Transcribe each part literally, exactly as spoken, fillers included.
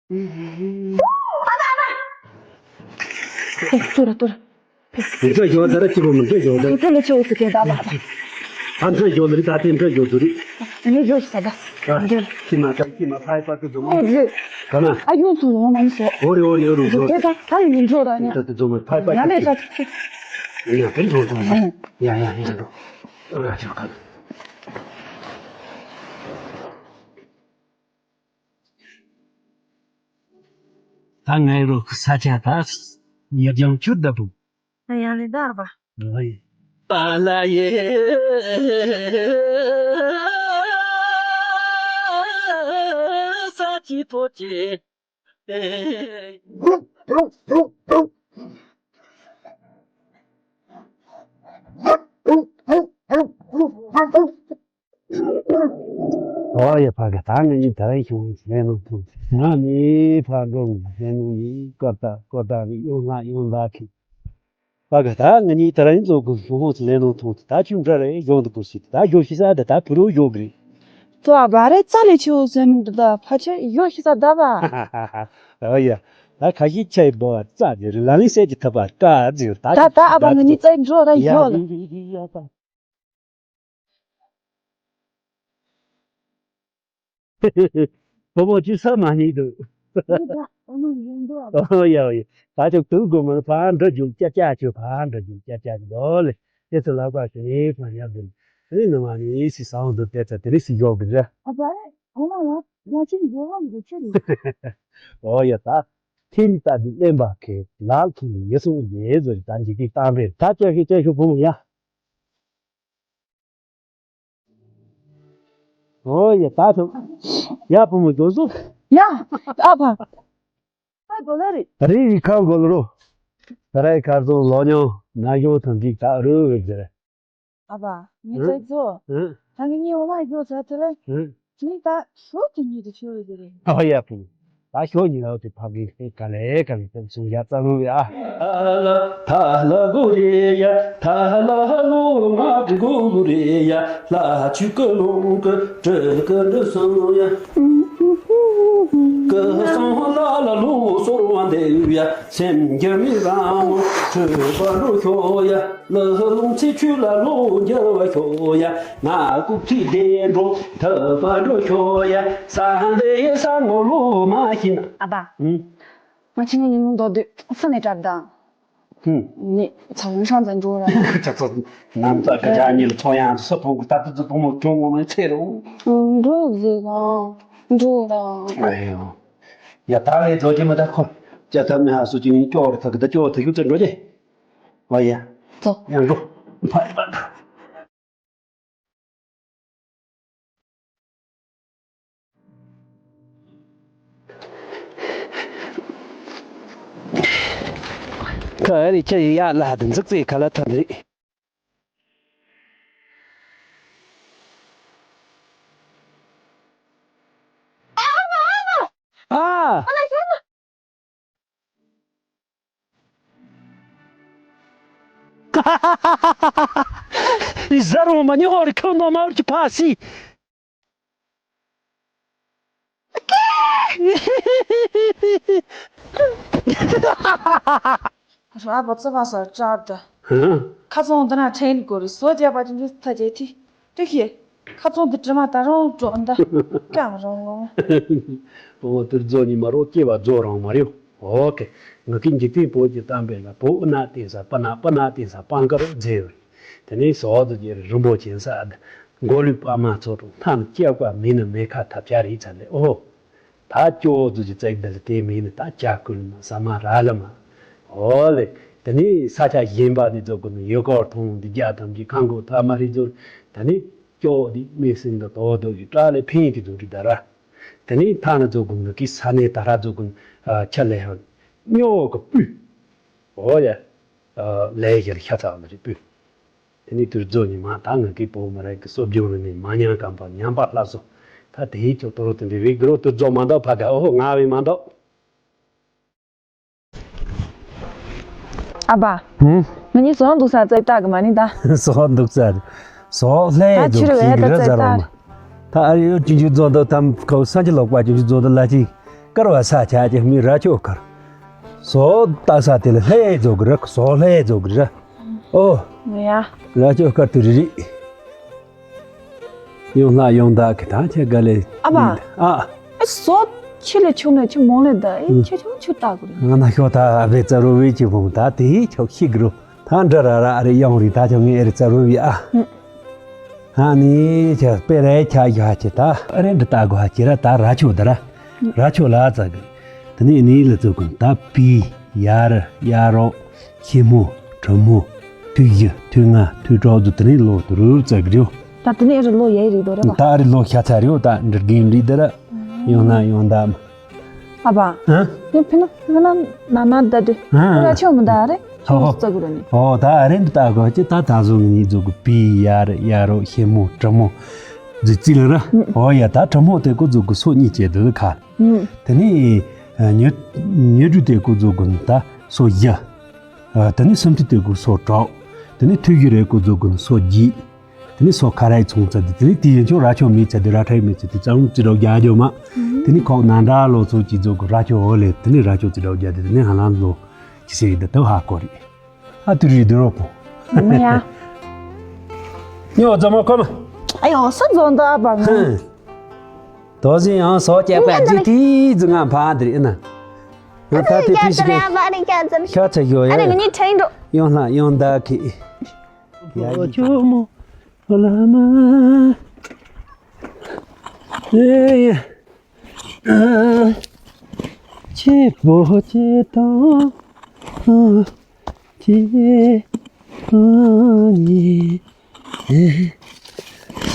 ཨ་ད་ཨ་ད། ཨེ་ཏོ་ར་ཏོ་ར། འདྲ་ཡོད་ད་ར་གཅིག་པོ་མི་འདྲ་ཡོད་ད། འདྲ་ལ་ཆེ་བོ་ཟེར་མཁན་ད་ད་ད། ཨ་འདྲ་ཡོད་ལ་རི་ད་དེ་འདྲ་ཡོད་དུ་རི། ངས་ཡོད་ཟེར་ད། འདྲ། ཁྱི་མ་ད་ཁྱི་མ་ཕའི་པ་ཏི་འཛོམས། ཨོ་རི། ག་ན། ཨ་ཡོད་སོང་ཡོང་མ་སོང་། ཨོ་རི་ཨོ་རི་ཨོ་རི་ཨོ་རི། དེ་ད་ད་ཡིན་འགྲོ་ར་ཉ། ད་དེ་འཛོམས་ཕའི་པ་ཡ་ལས་ད་ཁྱི། ཡ་ཡ་དེ་འགྲོ་འགྲོ། ཡ་ཡ་ཡ་འགྲོ། ཨོ་ར་ཁྱི་ག་ན། ད་ངའི་རོ་ས་ཆ་ད་ཉེ་རྒྱང་ཆུ་ལྡབ་བུ། ཡང་ལེ་དར་བ། ཨོ་ཡེ། པ་ལ་ཡེ། ས་ཅི་ཐོ་ཅི། ཨོ་ཡ་ཕ་གི་ད་ང་གཉིས་ད་རིང་ཤོང་ལས་ནང་ཐོང་། ང་ནི་ཕ་འགྲོ་ལས་ནང་ནི་ཀོ་ཏ་ཀོ་ཏ་གི་ཡོང་ང་ཡོང་ལ་ཁི། ཕ་གི་ད་ང་གཉིས་ད་རིང་ཚོ་གི་ཧོ་ཧོ་ལས་ནང་ཐོང་ད་ཆུ་འདྲ་རེ་ཡོང་དུ་གོ་སི་ད་ཞོ་ཤི་ས་ད་ད་ཕུ་རུ་ཡོ་གི་རེད། ཙོ་བ་རེ་ཙ་ལེ་ཆུ་སེམས་འདི་ད་ཕ་ཆེ་ཡོ་ཤི་ས་ད་བ། ཨོ་ཡ། ད་ཁ་ཤས་ཆེ་བོ་ཙ་ཇི་རི་ལ་ལི་སེ་ཇི་ཐ་པ་ཀ་ཇི་ད་ད་ད་ཨ་བ་ང་གཉིས་ཙ་འགྲོ་ར་ཡོ་ལ། ཡ་ཡ་ཡ་ཡ། བུ་མོ་ཅི་ས་མ་ཉིད་འདུག་ཨོ་ཡ་ཡ། ད་ཅོག་ཏུ་དགོ་མ་ཕ་འདྲ་རྒྱུག་ཅ་ཅ་ཅོ་ཕ་འདྲ་རྒྱུག་ཅ་ཅ་འདོ་ལེ། ཨེ་ཚོ་ལག་པ་ཞེ་ཕ་ཉབ་འདུག་ཨེ་ནི་མ་ནི་ཨེ་སི་སང་འདུག་དེ་ཚ་དེ་རི་སི་ཡོག་གི་རེད། ཨ་ཕ་ཨོ་མ་ལ་ང་ཅི་འདོ་བ་འདུག་ཆེ་རེད། ཨོ་ཡ་ད། ཐེན་ད་འདི་ལེན་པ་ཁེ་ལག་ཁེ་ཡེ་སོང་ཡེ་ཟོ་ད་འཇིག་གི་བཏང་རེད་ད་ཅ་ཤི་ཅ་ཤི་བུ་མོ་ཡ། ཨོ་ཡ་ད་ཐུབ། ཡ་བུ་མོ་འགྲོ་སོང་། ཡ། ཨ་ཕ། ཨ་དགོ་ལ་རེད། རི་ཡི་ཁ་དགོ་ལ་རོ། ད་རའི་ཁར་སོང་ལོ་ཉོ་ན་ཡོ་ཐང་འགྲིག་ད་རུ་བེ་ཟེར། ཨ་ཕ། ངའི་ཚེ་ཚོ། ཨ་ད་ངའི་ཉི་འོ་མ་ཡོ་ཟ་ཐུ་རེད། ཨ་ངའི་ད་ཤོ་ཐུ་ཉི་དུ་ཤོ་རེད་ཟེར་རེད། ཨ་ཡ་བུ། ད་ཞོ་ཉི་ལོ་དེ་ཕ་གི་ཧེ་ག་ལེ་ག་ལེ་ཕེབས་སོང་ཡ་ཙམ་རུང་ཡ། ཐ་ལ་གོ་རེ་ཡ་ཐ་ལ་ལོ་མ་གི་གོ་རེ་ཡ་ལ་ཆུ་ཀི་ལོ་ཀི་ཀྲི་ཀི་ཀྲི་སོང་ཡ། ཀི་སོང་ལ་ལ་ལོ་སོར་བ་འདེ་ཡ་སེམས་རྒྱ་མི་རང་ཆོས་པ་རུ་ཤོ་ཡ། ལ་ལུང་ཚེ་ཆུ་ལ་ལོ་རྒྱ་བ་ཤོ་ཡ། ང་ཀུ་ཁྲི་དེ་འགྲོ་ཐབས་པ་འགྲོ་ཤོ་ཡ། ས་འདི་ས་ངོ་ལོ་མ་ཤི་ན། ཨ་ཕ། ཨུམ། ང་ཆི་ངའི་ཉིན་མོ་མདོར་བསྡུས་ས་ནས་གྲབས་དང་། ཨུམ། ནི་ཚ་བོ་ཧྲང་ཙང་འགྲོ་ར། ཁྱ་ཚོ་ནམ་ཚ་ག་ཅག་གཉིས་ལ་ཚོ་ཡང་ས་ཕོ་གི་ད་དུ་ཚོ་ཕོ་མོ་གྱོང་ངོ་མ་ཚེ་རུ། འགྲོ་ཟེར་ར། འགྲོ་ར། ཨེ་ཡོ། ཡ་ད་ལས་རྫོགས་ཀྱི་མ་ད་ཁོ། ཅ་ཐབས་མི་ཧ་སུ་ཅི་ངའི་སྐྱོ་བར་ཐག་གི་ད་སྐྱོ་ཐག་གི་ཚེ་འགྲོ་ཅེ། ཨོ་ཡ། ཙོ། ཡང་འགྲོ། ཕ་ཡི་པ་འགྲོ། ཁ་རི་ཁྱི་ཡི་ཡ་ལ་དུ་འཛུགས་ཚེ་ཁ་ལ་ཐོན་རེད། ཨ། ཟ་རུང་མ་ཉོ་རི་ཁོ་ནོ་མ་རི་ཕ་སི། ར་བ་ཙི་བ་ས་ཅར་ད། ཧ། ཁ་ཚོང་འདི་ན་ཁྲེན་གོ་རི་སོ་རྒྱ་པ་ཅིན་ཐ་ཅེ་ཐི། ཏུ་ཁྱེ། ཁ་ཚོང་འདི་དྲི་མ་ད་རུང་འགྲོ་འདི། ཀ་རང་ལོ། ཨོ་དུར་རྫོ་ཉི་མ་རོ་སྐྱེ་བ་རྫོ་རང་མ་རེད། ཨོ་ཀེ། ང་གི་འཇིག་རྟེན་བོད་ཀྱི་གཏམ་དཔེ་ལ་བོད་ཨུ་ན་བསྟན་ས་པ་ན་པ་ན་བསྟན་ས་པང་ཀ་རོ་མཛེས་བས། དེ་ནས་སོ་དུ་རྗེ་རིན་པོ་ཆེ་ས་ཨ་མགོ་ལུས་པ་མ་ཚོ་དྲུང་ཐམ་སྐྱག་པ་མི་ནི་མེ་ཁ་ཐབས་ཆ་རིག་ཚ་ལེ་ཨོ། ད་སྐྱོ་བོ་ཚོ་གི་བརྩེགས་འདི་ལ་དེ་མིན་ནི་ད་ལྕགས་སྐུལ་མ་ཟ་མ་ར་ལ་མ། ཨོ་ལེ། དེ་ནི་ས་ཆ་གཞན་པ་ནི་ཚོ་ཀུན་ཡུལ་སྐོར་མཐོང་འདི་རྒྱ་ཐམས་ཅད་ཁང་གོ་ཐ་མ་རི་ཚོ། དེ་ནི་སྐྱོ་བོ་འདི་མི་སེམས་འདི་དོ་དོ་གི་སྐྲ་ལེ་ཕིང་གི་ཚོ་རི་ད་ར། དེ་ནི་ཐ་ན་ཚོ་ཀུན་གི་ས་ནས་ད་ར་ཚོ་ཀུན་ཆ་ལེ་ཧང་སྨྱོ་གི་སྤུས། ཨོ་ཡ། ལས་ཡར་ཤ་ཚ་བ་རི་སྤུས། དེ་ནི་དུས་རྫོགས་ནས་མ་ད་ང་གི་བོད་མི་རིགས་ཀྱི་སྲོལ་རྒྱུན་རིག་གནས་མ་ཉམས་གམ་པ་ཉམས་པ་ལྷ་བཟོ། ད་དེའི་ཚོ་དོ་རུ་དེ་འདྲའི་རིགས་དུས་རྫོགས་མ་འདོག་ཕ་ག་ཨོ་ང་བས་མ་འདོག་ཨ་ཕ། ཧུམ། ང་གཉིས་ཟོག་འདུག་ས་བཙལ་ལྟ་གི་མ་ནི་ད། ཟོག་འདུག་ས་རེད། ཟོག་ལྷས་ད་འདུག་ཕྱིར་གི་བས་ད་ར་བཙལ་ཟ་རོགས་ལྟ། མ། ད་ཨ་ཡོ་ཅུང་ཅུང་རྫོགས་འདུག་ཐམ་ཁའུ་སང་ཅི་ལོག་པ་ཅུང་ཅུང་རྫོགས་འདུག་ལ་ཅིག་དཀར་བ་ས་ཆ་ཅིག་མི་ར་ཅོ་དཀར། སོ་ལྟ་ས་དེ་ལ་ལྷའི་རྫོགས་གི་ར། སོ་ལྷའི་རྫོགས་གི་ར། ཨོ། ཡ། ར་ཅོ་དཀར་དུ་རི་རི། ཡོང་ལྷ་ཡོང་བདག་གི་ཐང་ཆད་ག་ལེ། ཨ་ཕ། ཨ། ཨེ་སོ་ཆི་ལེ་ཆུང་ལེ་ཆུ་མོང་ལེ་ད་ཨེ་ཨུ། ཆེ་ཆུང་ཆུ་ལྟ་གི་རེད། ང་ན་ཤོ་ད་ཨ་བེ་ཙ་རུ་བི་ཅི་བུང་ད་དེ་ཆོག་ཤི་གི་རུ། ད་འདྲ་ར་ར་ཨ་རེ་ཡོང་རི་ད་ཆོག་ངའི་ཨེ་རེ་ཙ་རུ་བི་ཨ། ཧ་ནི་ཆ་སྤེ་ར་ཆ་ཡ་ཆེ་ད་ཨ་རེ་འདི་ལྟ་གོ་ཧ་ཅི་ར་ད་ར་ཆོ་ད་ར། ར་ཆོ་ལ་ཙ་གི། དེ་ནས་ནི་ལ་ཙོ་གུན་ད་པི་ཡར་ཡ་རོ། ཤེ་མོ། དྲི་མོ། ཐུ་ཡི་ཐུ་ང་ཐུ་གྲོགས་ཚོ་དེ་ནས་ལོ་དུ་རུབ་ཙག་རེད། ད་དེ་ནས་རི་ལོ་ཡའི་རིགས་དོ་རེད་པ། ད་རི་ལོ་ཤ་ཚ་རེད་ད་འདྲི་རྒན་རིགས་དེ་ར། ཡོང་ན་ཡོང་ད། ཨ་ཕ། ཧ། ཡང་ཕི་ན་ང་ན་ན་ན་ད་དུ། ཧ། ང་ཆོ་མི་ད་རེད། ཧོ་ཧོ། ཆོ་ཙག་རེད་ནི། ཨོ་ད་ཨ་རེན་ད་གོ་ཅི་ད་ད་ཟུང་ནི་ཟུག་གི་པི་ཡར་ཡ་རོ་ཤེ་མོ་དྲི་མོ། ཟི་ཙི་ལ་ར། ཨོ་ཡ་ད་དྲི་མོ་དེ་ཀོ་ཟུག་གི་སོ་གཉིས་བྱས་དུ་ཁ། དེ་ནས་ཉོ་ཉོ་རྒྱུ་དེ་ཀོ་ཟུག་གི་ད་སོ་བཞི། ཨ། དེ་ནས་སུམ་མཐུད་དེ་ཀོ་སོ་དྲུག་དེ་ནས་ཐུགས་ཡུལ་རེ་ཀོ་རྫོགས་ཀོ་ནི་སོ་བརྒྱད། དེ་ནས་སོ་ཁ་རའི་ཚོང་ཚ་དེ་དེ་ནས་དེ་ཡན་ཆོག་ར་ཆོག་མི་ཚ་དེ་ར་ཁྲའི་མི་ཚ་དེ་ཙམ་ཙི་རོགས་རྒྱག་རྒྱུ་མ། དེ་ནས་ཁོག་ནང་འདྲ་ལོ་ཚོ་གཅིག་རྫོགས་ཀོ་ར་ཆོག་འོ་ལེ་དེ་ནས་ར་ཆོག་ཙི་རོགས་རྒྱག་དེ་དེ་ནས་ཧ་ལམ་ལོ་ཁྱི་སེ་ཡི་དེ་དེ་ཧ་གོ་རེད། ཨ་དུ་རི་དུ་རོགས་པོ། མི་ཡ། ཉོ་རྫ་མ་ཁོ་མ། ཨ་ཡོ་ས་རྫོང་དུ་ཨ་པ་ང་། ཧུམ། དོ་ཟིན་ཡང་སོ་སྐྱེས་པ་ཇི་ཐི་ཟི་ང་ཕ་དེ་རེད་ན། ང་ད་དེ་ཕི་ཞིག་གི་ཤ་ཚ་ཡོ་ཡ། ཨ་ནི་ངི་ཁྲེང་འགྲོ། ཡོང་ལ་ཡོང་ད་གི། ཡ་ཡི་ཆོ་མོ་ལ་མ། ཨེ་ཡ། ཆེ་པོ་ཆེ་དང་ཆེ་ནི་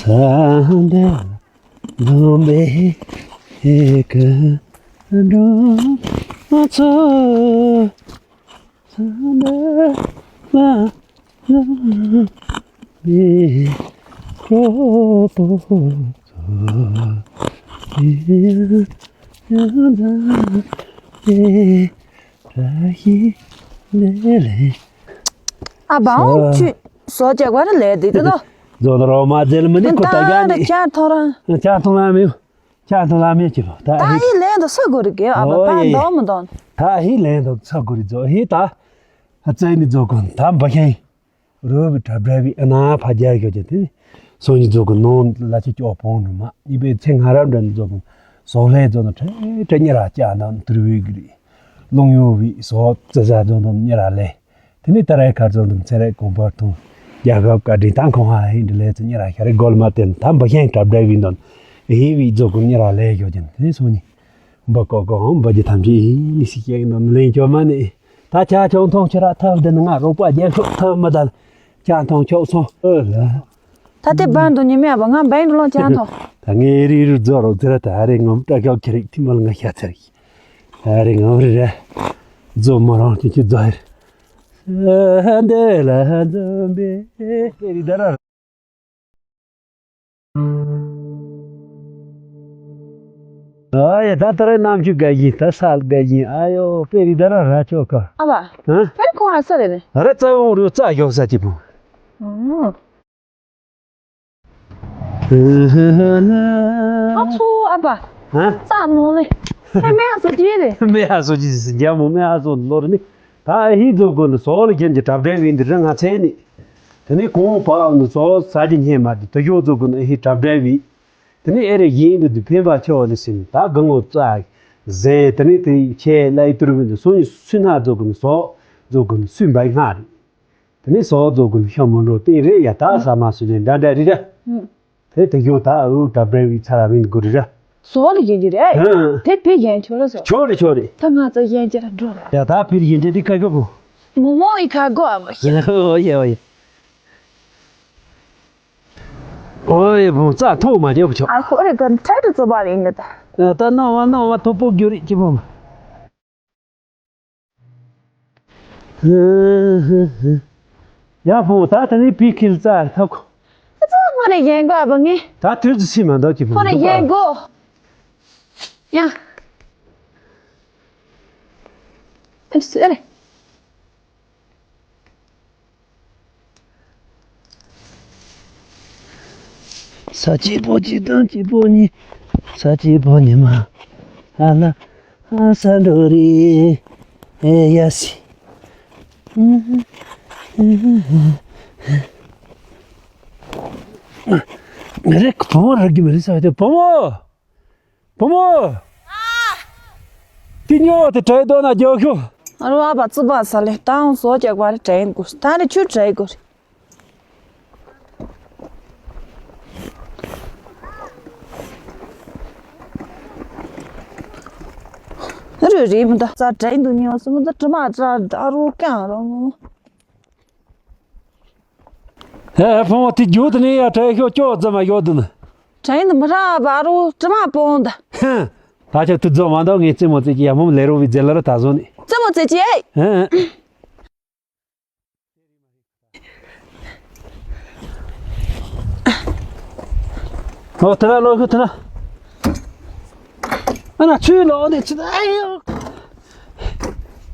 ས་འདི། ལོ་མེ་ཧེ་ཀ་འགྲོ་ཚོ་ས་འདི་མ་ལོ་མེ་ཁོ་པོ་ཚོ་ཡ་ཡ་ད་ཡེ་ད་ཧི་ལེ་ལེ། ཨ་བའོ་ཆུ། སོ་ཅག་པ་རེ་ལས་དེ་དེ་ནོ། རྫོང་རོ་མ་རྫལ་མི་ནི་ཁུ་ད་རྒྱ་ནི། ཅག་ཐོང་རང་། ཅག་ཐོང་ལ་མེ། ཅག་ཐོང་ལ་མེ་ཅི་ལོ་ད་ཨ་ཧི། ཨི་ལན་དུ་ས་གོ་རི་གེ་ཨ་བ་ད་འདོ་མི་འདོན། ད་ཨི་ལན་དུ་ས་གོ་རི་རྫོ་ཧི་ད། ཨ་ཙེ་ནི་རྫོ་གོ་ད་འབའ་ཤན། རོ་བི་གྲབ་འདྲ་བི་ཨ་ན་ཕ་རྒྱ་ཤོ་ཅན་དེ། སོ་ཉི་རྫོ་གོ་ནོ་ལ་ཅི་ཅོ་བོང་རུ་མ་ཨི་བེ་ཚེ་ང་རབ་འདྲ་ནི་རྫོ་གོ། སོ་ལྷའི་རྫོ་ནོ་ཁྲེ་ཁྲེ་ཉེ་ར་ཅག་ནང་དུར་བི་གི་རི། རླུང་ཡོ་བི་སོ་ཙེ་ཟ་རྫོ་ནོ་ཉེ་ར་ལེ། དེ་ནས་ཏཱ་རའི་མཁར་རྫོང་དུ་མཚན་རེ་གོང་བར་ཐོན། རྒྱལ་ཁབ་བཀའ་དྲིན་དང་ཁོང་ཧ་ཧིན་འདྲི་ལས་ཚེ་ཉེ་ར་ཤ་རེ་རྒོལ་མ་བསྟན་དམ་པ་ཤེང་གྲབ་འདྲ་བའི་འདོན། ཧེ་བའི་རྫོགས་སྐུ་ཉེ་ར་ལས་ཡོད་ཀྱང་དེ་ནས་སོང་ཉིན། འབའ་ཀོ་ཀོ་འོང་འབའ་ཇི་ཐམས་ཅད་ཡིན་ནི་ཞིག་ཀྱང་འདོན་ལེན་ཅོ་མ་ནི། ད་ཆ་ཆོང་ཐོང་ཆུ་ར་ཐབས་འདི་ནི་ང་རོགས་པ་རྒྱལ་ཤོག་ཐབས་མི་དལ། ཆ་ཐོང་ཆོག་སོང་ཨོ་ལ། ད་དེ་བར་དུ་ཉི་མའི་ཨ་བ་ང་འབའ་འགྲོ་ལོང་ཆ་ཐོང་། ད་ངའི་རིགས་རུ་རྫོགས་རོགས་ཚེ་ར་ད་རེ་ངོམ་སྐྲ་ཤོག་ཁྱེར་རིགས་ཐིམ་མལ་ང་ཤ་ཚར་གི། ད་རེ་ངོམ་རི་ར། རྫོགས་མ་རང་ཁྱེད་ཀྱི་རྫོགས་ཧེར། འདི་ལ་འཛོམས་པའི་ཨ་ཡེ་ད་ལྟ་རེ་ནམ་ཆུ་དགའ་བཞིན་ད་ས་དགའ་བཞིན་ཨ་ཡོ་དཔེ་རི་ད་ར་ར་ཆོག་ག་ཨ་བ། ཧ། དཔེ་ཁོང་ཨ་ས་རེད་ནི། རེ་རྩ་བོང་རུ་རྩ་ཞོག་ས་ཅི་པོ། ཨོ། ཨ་ཚོ་ཨ་ཕ། ཧ། རྩ་མོ་ལེ། ཧེ་མེ་ཨ་སོ་ཅི་རེད། མེ་ཨ་སོ་ཅི་ཟིན་རྒྱ་མོ་མེ་ཨ་སོ་ལོ་རེ་ནི། ད་ཧི་རྫོགས་སྐུ་ནི་སོག་ལ་རྒྱན་གྱི་གྲབ་འདྲ་བའི་འདི་ར་ང་ཚེ་ནི། དེ་ནི་གོང་བ་ནི་སོག་ས་ཀྱི་སྙེ་མ་དེ་དུ་ཞོག་རྫོགས་སྐུ་ནི་ཧི་གྲབ་འདྲ་བའི། དེ་ནི་ཨེ་རེ་ཡིན་འདི་དུ་ཕན་པ་ཆེ་བ་ནི་ཟིན་ད་གང་ངོ་རྩ་ཟན་དེ་ནི་དེ་ཆེ་ལ་ཡི་ཏུར་བི་འདི་སོ་ནི་སུ་ན་རྫོགས་སྐུ་ནི་སོག་རྫོགས་སྐུ་ནི་སུ་འབའི་སྔ་རེད། དེ་ནས་སོག་རྫོགས་ཀུན་ཤ་མོ་འགྲོ་སྟེང་རེ་ཡ་ད་ས་མ་སུ་ལེན་འདྲ་འདྲ་རི་ར། དེ་དེ་གྱོང་ད་འུ་གྲབ་འདྲ་བའི་ཚ་ར་མིན་དགོ་རི་ར། སོག་ལ་ཡིན་གྱི་རེད། ཧ། དེ་བི་ཡན་ཆོ་ར་སོ། ཆོ་རེ་ཆོ་རེ། ད་ང་ཚོ་ཡན་ཅི་ར་འགྲོ་ར། ཡ་ད་བི་ཡན་ཅི་འདི་ཁ་གོ་བོ། མོ་མོ་ཡི་ཁ་གོ་ཨ་མ་ཤི། ཨོ་ཡེ་ཨོ་ཡེ། ཨོ་ཡེ་བུ་རྩ་ཐོག་མ་རྒྱབ་ཆོག་ཨ་ཁོ་རེ་ག་ཐད་དུ་ཚོ་བ་ཡིན་ནི་ད། ད་ནང་བ་ནང་བ་ཐོ་པོ་གྱུར་རེ་ཅི་བོ་མ། ཡ་ཕུང་ད་ད་ནི་པི་ཁིལ་ཙ་ཐག་ཁོ། ཨ་ཙི་ཁོ་ནས་ཡན་གོ་ཨ་བ་ངེ། ད་དུས་ཚོད་ཕྱིན་མ་འདུག་གི་ཁོ་ནས་ཡན་གོ། ཡ། ཨེ་སི་ཨེ་རེ། ས་གཅིག་པོ་གཅིག་དང་གཅིག་པོ་གཉིས། ས་གཅིག་པོ་ཉི་མ་ཨ་ལ། ས་འགྲོ་རེད། ཨེ་ཡ་སི། ང་རེ་བུ་མོ་རག་གི་མི་རེད་ས་དེ་བུ་མོ། བུ་མོ། དེ་ཉོ་དེ་དྲན་དོ་ན་རྒྱག་ཤོག་ཨ་རོ་ཨ་བ་ཙི་བ་ས་ལེ་ཏང་སོ་རྒྱག་པ་རེ་དྲན་དགོས་ད་རེ་ཆུ་དྲན་དགོས་རེད། རེད་རེད་མི་ད་ས་དྲན་དུ་ཉོ་སི་མི་ད་དྲི་མ་ཙ་ཨ་རོ་ཀྱང་རོ། ཧེ་ཧེ་བུ་མོ་དེ་རྒྱུག་དེ་ནས་ཡ་དྲན་ཤོག་ཅོག་ཙམ་མ་ཡོད་དུ་ན། དྲན་དུ་མི་ར་བ་རོ་དྲི་མ་སྤོང་ད། ཧེ། ད་ཆ་དུ་རྫོགས་མ་འདོག་ངས་རྩེད་མོ་རྩེད་ཀྱི་ཡ་མོ་ལས་རོ་བའི་རྫས་ལ་ར་ད་བཟོ་ནས། རྩེད་མོ་རྩེད་ཀྱི་ཨེ། ཧེ། ཨོ་དེ་ལ་ལོག་ཤོག་དེ་ལ། ཨ་ན་ཆུའི་ལོག་ནས་ཆུ་ཨ་ཡོ།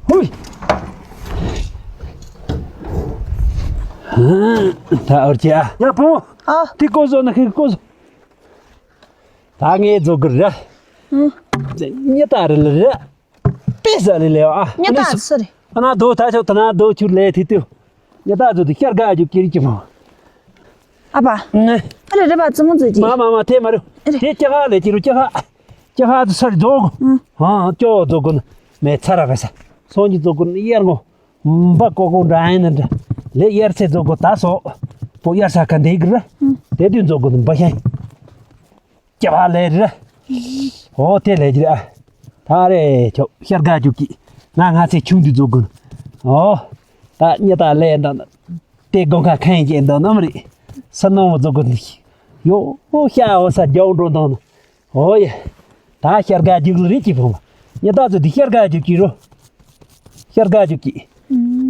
ཧུའི། ད་ཨོར་ཅི་ཨ། ཡ་བུ་མོ། ཨ། དེ་ཀོ་བཟོ་ན་ཁེ་ཀོ་བཟོ། ད་ངས་བཟོ་གི་རེད། ཨུ། ཉི་ད་རེ་ལ་རེད། དཔེ་ས་ལེ་ལེ་ཨ། ཉི་ད་སུ་རེད། ཨ་ན་རྡོ་ད་ཆོག་ད་ན་རྡོ་ཆུ་ལེ་དེ་དུ། ཉི་ད་རྡོ་དེ་ཤར་ག་རྒྱུ་ཀིར་ཀི་མོ། ཨ་ཕ། ཨ་རེ་རེ་པ་ཙི་མོ་ཙི་ཅི། མ་མ་མ་དེ་མ་རུ། དེ་ཅི་ཧ་ལེ་ཅི་རུ་ཅི་ཧ། ཅི་ཧ་དུ་སར་རྡོ། ཧ་ཅོ་རྡོ་གུན། མེ་ཚ་ར་ག་ས། སོང་གི་རྡོ་གུན་ཡར་ངོ། འབའ་ཀོ་ཀོ་འདྲ་ཡིན་ན་འདྲ། ལེ་དབྱར་ཚེས་རྫོགས་གོ་ད་སོ། པོ་དབྱར་ས་ཁ་འདེགས་ར། དེ་དུས་རྫོགས་གོ་འབའ་ཤ། སྐྱ་བ་ལེ་ར། ཨོ་དེ་ལེ་ར། ད་རེ་ཆོ་ཤར་ག་རྒྱུག་གི། ང་ང་ཚེ་ཆུང་དུས་རྫོགས་གོ། ཨོ། ད་ཉི་ད་ལེ་འདང་། དེ་དགོན་ཁ་ཁན་གྱི་འདང་ནམ་རེད། ས་ནོ་མོ་རྫོགས་གོ་འདི། ཡོ་ཨོ་ཤ་ཨོ་ས་རྒྱའུ་འགྲོ་འདང་ན། ཨོ་ཡ། ད་ཤར་ག་རྒྱུག་ལ་རིག་གི་ཕོ་མ། ཉི་ད་ཚོ་འདི་ཤར་ག་རྒྱུག་གི་རོ། ཤར་ག་རྒྱུག་གི།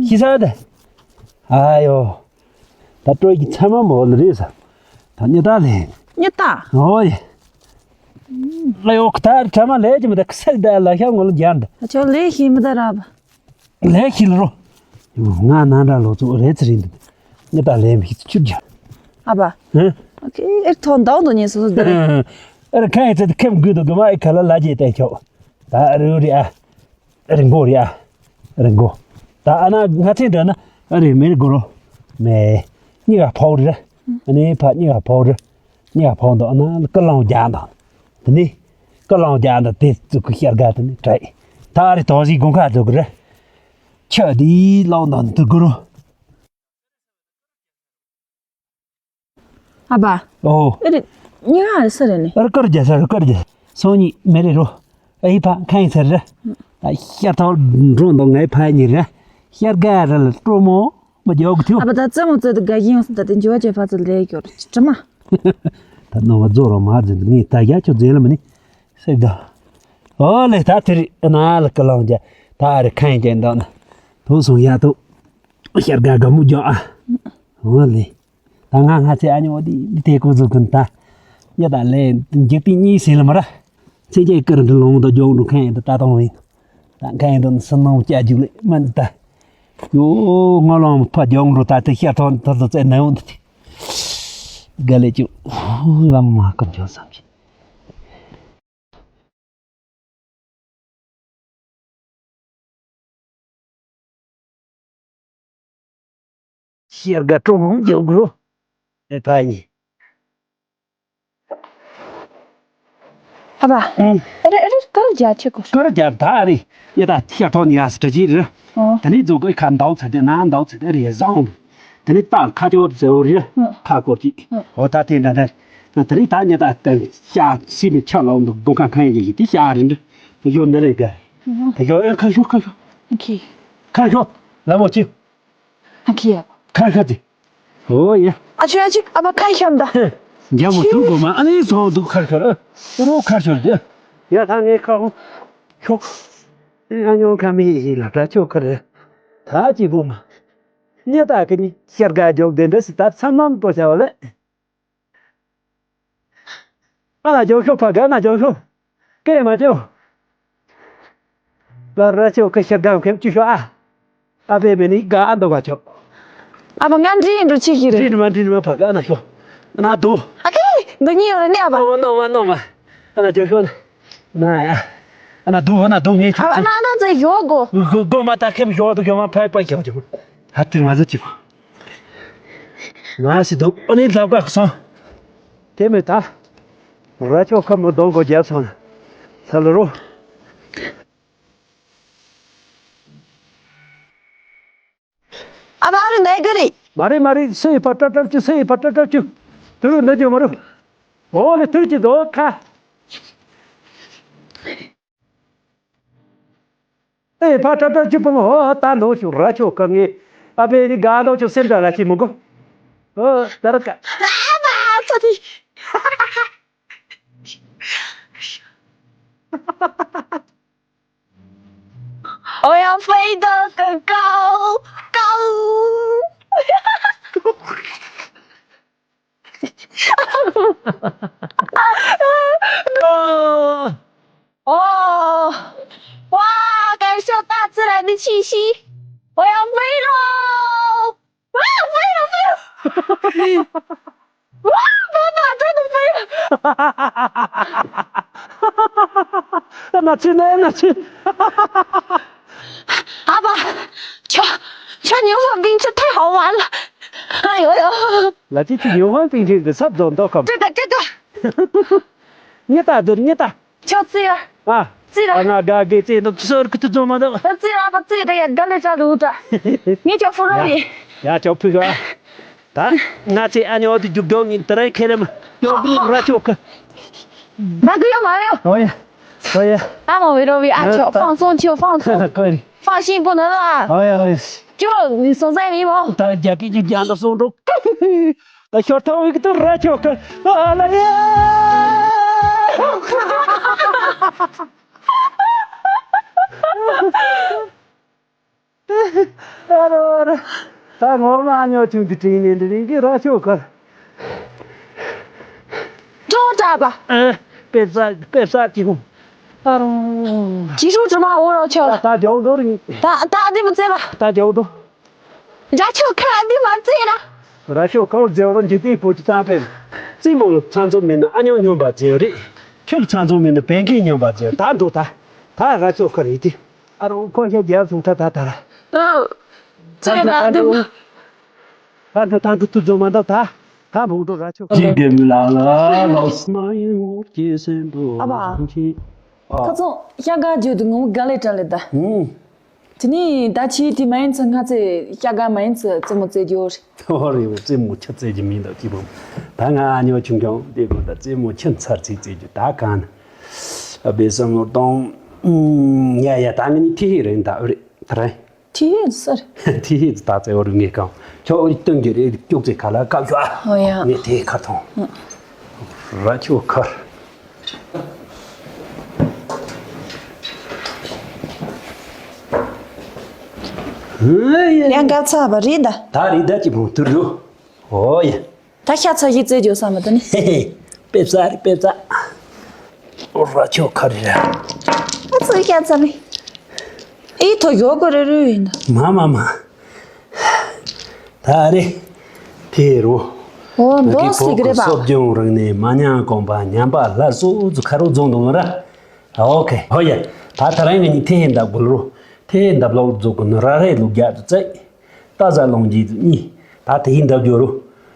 ཤི་ས་ད། ཨ་ཡོ། ད་སྤྲོད་ཀྱི་ཚད་མ་མོ་ལ་རེད་ས། ད་ཉི་ད་ལས། ཉི་ད། ཨོ་ཡ། ལ་ཡོ་ཁ་ད་ཚད་མ་ལས་ཀྱི་མི་ད་ཁ་སལ་ད་ལ་ཤ་ངོ་ལ་རྒྱན་ད། ཨ་ཅོ་ལས་ཤི་མི་ད་ར་བ། ལས་ཤི་ལ་རོ། ང་ནང་འདྲ་ལོ་ཚོ་རེད་ཚེ་རིང་འདུག་ཉི་ད་ལས་མི་ཤི་ཚུ་ཆུ་རྒྱ། ཨ་བ། ཧེ། ཨ་ཁེ་ཨེར་ཐོན་དང་དུ་ཉེ་སོ་སོ་དེ་རེད། ཨེར་ཁ་ཡི་ཚེ་ཁེམ་དགོས་འདུག་གི་མ་ཨེ་ཁ་ལ་ལ་རྒྱས་བསྟན་ཆོག་ད་རེ་རེ་ཨ། རིང་པོ་རེད་ཨ། རིང་པོ། ད་ཨ་ན་ང་ཚེ་འདྲ་ན་ཨ་རེ་མེ་རེ་དགོས་རོ། མེ། གཉིས་ཀ་ཕོག་རེད། ཨ་ནི་ཕ་གཉིས་ཀ་ཕོག་རེད། གཉིས་ཀ་ཕོག་འདུག་ཨ་ན་ཀི་ལོང་རྒྱག་འདུག་དེ་ནི། ཀི་ལོང་རྒྱག་འདུག་དེ་ཙུ་གུ་ཤར་ག་དེ་ནི་དྲ་ཡི། ད་ཨ་རེ་དོ་ཟི་དགོན་ཁ་ཙུ་གུ་རེད། ཁྱོད་དེའི་ལོང་དང་དུ་དགོས་རོ། ཨ་ཕ། ཨོ། ཨེ་རེད། ཉི་ཧ་རེ་ས་རེ་ནི། ཨར་ཀར་རྒྱ་ས་རུ་ཀར་རྒྱ། སོང་ཉི་མེ་རེ་རོ། ཨེ་ཕ་ཁ་ཡིན་ས་རེ། ད་ཤར་ཐོག་འགྲོ་འདུག་ངའི་ཕ་ཉི་རེ། ཤར་ག་རེ་ལ་སྤྲོ་མོ་མ་རྒྱག་གི་ཐུ། ཨ་ཕ་ད་ཙེ་མོ་ཙེ་ད་དགའ་ཡིན་ཡོང་ས་ད་དེ་འཇུ་བ་ཅེ་ཕ་ཙེ་ལས་ཀྱོར་ཅི་མ། ད་ནོ་བ་རྫོ་རོ་མ་རྫི་ངས་ད་ཡ་ཁྱོད་རྫི་ལ་མི་ནི། སེག་ད། ཨོ་ལེ་ད་དེ་རེད་ན་ལ་ཀི་ལོང་རྒྱ་ད་ཨ་རེ་ཁ་ཡིན་ཅན་འདུག་ན། དུ་སོང་ཡ་དུ། ཤར་ག་ག་མུ་རྒྱག་ཨ། ཨོ་ལེ། ད་ང་ང་ཚེ་ཨ་ཉོ་དེ་དེ་ཀོ་ཟུ་ཀུན་ད། ཡ་ད་ལེ་འཇིག་རྟེན་གཉིས་ཟིན་ལ་མ་ར། ཚེ་རྒྱལ་ཀིར་འདི་ལོང་དུ་རྒྱོག་འགྲོ་མཁན་ཡིན་ད་ད་དང་བ་ཡིན། ད་མཁན་ཡིན་དུ་སུན་སྣང་སྐྱ་རྒྱུག་ལེ་མ་འདི་ད། ཡོ་ང་ལོང་ཕ་རྒྱོག་འགྲོ་ད་དེ་ཤར་ཐོག་ཐོག་ཏུ་བཙལ་ན་ཡོང་འདི། དགའ་ལེ་ཅུ། ལམ་མ་ཀུན་འཇོག་བསམ་གྱིས། ཤེར་དགའ་ཀྲུང་ཧོང་རྒྱག་དགོས། ཨེ་ཕ་ཡིན། ཨ་ཕ། ཨང་། ཨ་རེ་ཨ་རེ་ཀར་རྒྱག་ཆེ་གོ། ཀར་རྒྱག་ད་རེ། ཡ་ད་ཤ་ཐོག་ནི་ཡ་སི་ཏྲ་ཅི་རེད། ཨོ། ད་ནི་རྫོགས་གོས་ཁ་འདའ་ཚར་ཏེ་ན་འདའ་ཚར་ཏེ་རེ་བཟང་། ད་ནི་ད་ཁ་ཅོ་ཟེར་བ་རེད། ཨང་། ཁ་སྐོར་གྱི། ཨང་། ཨོ་ད་དེ་འདྲ་འདྲ། ད་ནི་ད་ཉེ་ད་ད་ཤ་སི་མི་ཆ་ལོང་དུ་སྒོ་ཁ་ཁ་ཡེ་ཡེ་དེ་ཤ་རེད་འདྲ། ད་ཡོ་འདི་རེད་ག་ད་ཡོ་ཨེ་ཁ་ཤོ་ཁ་ཤོ། ཨང་ཁི། ཁ་ཤོ། ལ་མོ་ཅི། ཨང་ཁི་ཡ། ཁ་ཤོ་དེ། ཨོ་ཡ། ཨ་ཆུ་ཨ་ཆུ་ཨ་མ་ཁ་ཤམ་ད། རྒྱ་མོ་ཐུག་གོ་མ་ཨ་ནི་སོང་འདུག་ཁར་ཁར། རོ་ཁར་ཤོར་དེ། ཡ་ད་ངའི་ཁ་ཧོ། ཤོག་ཨ་ཉོ་ཁ་མི་ཡི་ལ་ད་ཆོ་ཁར། ད་ཅི་གོ་མ། ཉེ་ད་ཀི་ནི་ཤར་ག་རྒྱོག་དེ་འདྲ་སི་ད་ཚམ་མམ་པོ་བྱ་བ་ལེ། ཨ་ན་ཇོ་ཤོ་ཕ་ག་ན་ཇོ་ཤོ། ཀེ་མ་ཇོ། ལ་ར་ཅོ་ཀ་ཤར་ག་ཁེམ་ཅུ་ཤོ་ཨ། ཨ་བེ་མེ་ནི་ག་ཨ་འདོ་ག་ཅོ། ཨ་བ་ང་འདྲི་འགྲོ་ཅི་ཤི་རེ། འདྲི་མ་འདྲི་མ་ཕ་ག་ན་ཤོ། ན་དོ། ཨ་ཀེ་འདི་ཉི་ཡོ་ར་ནི་ཨ་བ། ནོ་མ་ནོ་མ་ནོ་མ། ཨ་ན་ཇོ་ཤོ་ན། ན་ཡ། ཨ་ན་དུ་ཨ་ན་དུ་ངས་ཁྱོད་ཨ་ན་ན་ཚེ་ཡོད་གོ། གོ་གོ་མ་ད་ཁེམ་ཡོད་དུ་ཡོད་མ་ཕའི་པ་ཁྱོད་ཀྱི་ཧ་ཏི་མ་ཟི་ཅི་ང་སི་དུ་ཨ་ནི་ལབ་ག་སོང་། དེ་མེད་ད། ར་ཆོ་ཁམ་མོ་གདོང་གོ་རྒྱབ་སོང་། ས་ལ་རོ། ཨ་མ་རེ་ནས་གི་རེད། མ་རེད་མ་རེད། སུ་ཡི་ཕ་ཏྲ་ཏྲ་ཅུ། སུ་ཡི་ཕ་ཏྲ་ཏྲ་ཅུ། དུ་ནི་ཅུ་མ་རུ། འོ་ལེ་དུ་ཅི་དོ་ཁ། སུ་ཡི་ཕ་ཏྲ་ཏྲ་ཅུ་པོ་འོ་ད་ནོ་ཅུ་ར་ཆོ་ཀ་ངེ། ཨ་པེ་རི་ག་ནོ་ཅུ་སེམས་ཏྲ་ར་ཅི་མོ་གོ། འོ་ད་ར་ཀ། ཨ་མ་ཚ་ཏི། 我要飞得更高，高。哦，哇，感受大自然的气息，我要飞喽！ 哇，飞了，飞了！哇，妈妈，真的飞了！那去，那那去。阿爸，瞧，瞧牛粪冰，这太好玩了！哎呦呦，来，这去牛粪冰去，这差不多到看。这个，这个。你打的，你打。 ཁྱོད་ཙི་ཡ། ཨ། ཙི་ར། ཨ་ང་དགའ་དགའ་ཙི་འདུག་ཚོར་གི་ཐུ་ཚོ་མ་འདུག་ཨ་ཙི་ར་པ་ཙི་ར་ཡ་དགའ་ལས་ཅག་འདུག་ད། ངས་ཁྱོད་ཕུ་རོ་ཡི། ཡ་ཁྱོད་ཕུ་ཤོ་ཨ། ད། ང་ཚེ་ཨ་ཉོ་དུ་རྒྱུག་རྒྱོག་ངིན་ཏི་རའི་ཁེ་རེ་མ། ཡོ་ར་ཆོ་ཁ། ད་གི་ཡོ་མ་ཡོ། ཨོ་ཡ། ཨོ་ཡ། ཨ་མ་བི་རོ་བི་ཨ་ཁྱོད་ཨ་ད། 放松 ཁྱོད་放松། ཁོ་རི། 放心不能啊。 ཨོ་ཡ་ཨོ་ཡ། ཁྱོད་ནི་སོང་ཟེ་མི་མོ། ད་རྒྱ་སྐད་ཀྱི་རྒྱ་འདི་སོང་འགྲོ། ད་ཤོར་ཐང་བའི་གི་ཏུ་ར་ཆོ་ཁ་ཨ་ལ་ཡ། ཨ་རོ་ཨ་རོ། ད་ངོ་མ་ཉོ་ཆུང་དུ་དྲིན་ནས་འདི་རིང་གི་ར་ཆོ་ཁ། ཅོ་ཏྲ་པ། ཨེ། པེ་ས་པེ་ས་ཅི་ཧུ། ཨ་རོ། ཅི་ཧྲུ་ཅི་མ་འོ་རོ་ཆོ། ད་ད་རྒྱ་འོ་དོ་རིང་། ད་ད་འདི་མི་ཚེ་པ། ད་རྒྱ་འོ་དོ། ར་ཆོ་ཁ་འདི་མ་བཙལ་ན། ར་ཆོ་ཁ་བཙལ་བ་འཇིག་རྟེན་བོད་ཀྱི་རྩ་དཔེ། རྩེད་མོ་ལ་ཚང་འཛོམས་མེད་ན་ཨ་ཉོ་སྨྱོན་པ་བཙལ་རེད། ཁྱོད་ལ་ཚང་འཛོམས་མེད་ན་བན་ཀན་སྨྱོན་པ་བཙལ་ད་འགྲོ་ད། ད་ར་ཆོ་ཁ་རེད་དེ། ཨ་རོ་ཁོ་ཤ་རྒྱལ་སོང་ད་ད་ད་ར། ཨ། བཙལ་ན་ཨ་འགྲོ། ད་འགྲོ་ད་འགྲོ་ཐུག་འཛོམས་མ་འདུག་ད། ད་འགྲོ་འགྲོ་ར་ཆོ་ཁ། ཅི་དེ་མི་ལ་ལ་ལོ་སྨྲ་ཡིན་ངོར་སྐྱེས་སེམས་པོ་ཨ་བ། ཁ་ཚོན་ཤ་ག་བརྗོད་དུ་ངོ་ག་ལས་དྲ་ལེ་ད། ཧུང་། དེ་ནས་ད་ཆི་དེ་མ་ཡིན་ཚེ་ང་ཚོས་ཤ་ག་མ་ཡིན་ཚེ་རྩེད་མོ་རྩེ་རྒྱུ་རེད། ཨོ་རེད་འོ། རྩེད་མོ་ཆི་རྩེ་རྒྱུ་མིན་འདུག་ཅི་བོ། ད་ང་ཨ་ཉོ་ཆུང་ཆུང་དེ་དགོས་ད་རྩེད་མོ་ཆི་ཚར་ཚིག་རྩེ་རྒྱུ་ད་གང་ན། ཨ་བེ་སང་ངོ་གཏོང་། ཡ་ཡ་ད་ང་ནི་ཐི་ཧི་རེད་ད་ཨོ་རེད་ད་རེད། ཐི་ཧི་ཟེར། ཐི་ཧི་ད་རྩེ་ཨོ་རེད་ངས་གང་ཆོག་ཨོ་རེད་སྟོན་གྱི་རེད་ཀྱོག་ཙེ་ཁ་ལ་བཀག་ཤོག་ཨ། ཨོ་ཡ། ངས་དེ་ཁ་ཐོང་། ར་ཆོ་ཁར། ཡང་ག་ཚ་བ་རེད་ད། ད་རེད་ད་ཅི་བུ་དུར་རུ། ཨོ་ཡ། ད་ཤ་ཚ་ཞིག་རྩེ་རྒྱུ་བསམ་མ་དུ་ནི། ཧེ་ཧེ། པེ་ཙ་རེད་པེ་ཙ། ཨོ་ར་ཆོ་ཁ་རེད་ར། ཨ་ཚོ་ཤ་ཚ་མི། ཨི་ཐོ་ཡོ་གོ་རེ་རུ་ཡིན་ད། མ་མ་མ། ད་རེད། དེ་རུ། ཨོ་ང་གི་འདོགས་སི་བོད་ཀྱི་རེད་པ། སྲོལ་རྒྱུན་རིག་གནས་མ་ཉམས་གོང་འཕེལ་ཉམས་པ་སླར་གསོ་ཚུ་ཁ་རུ་རྫོང་དུ་ང་ར། ཨོ་ཁེ་ཧོ་ཡ། ད་ད་རིང་ངེད་གཉིས་ཐེ་ཧེ་འདབ་དགུ་རུ། ཐེ་ཧེ་འདབ་ལོག་རྫོགས་གུ་ནི་ར་རེ་ལུག་རྒྱ་དུ་བཙལ། ད་ཟ་ལོང་རྗེས་དུ་གཉིས། ད་ཐེ་ཧེ་འདབ་རྒྱུ་རུ།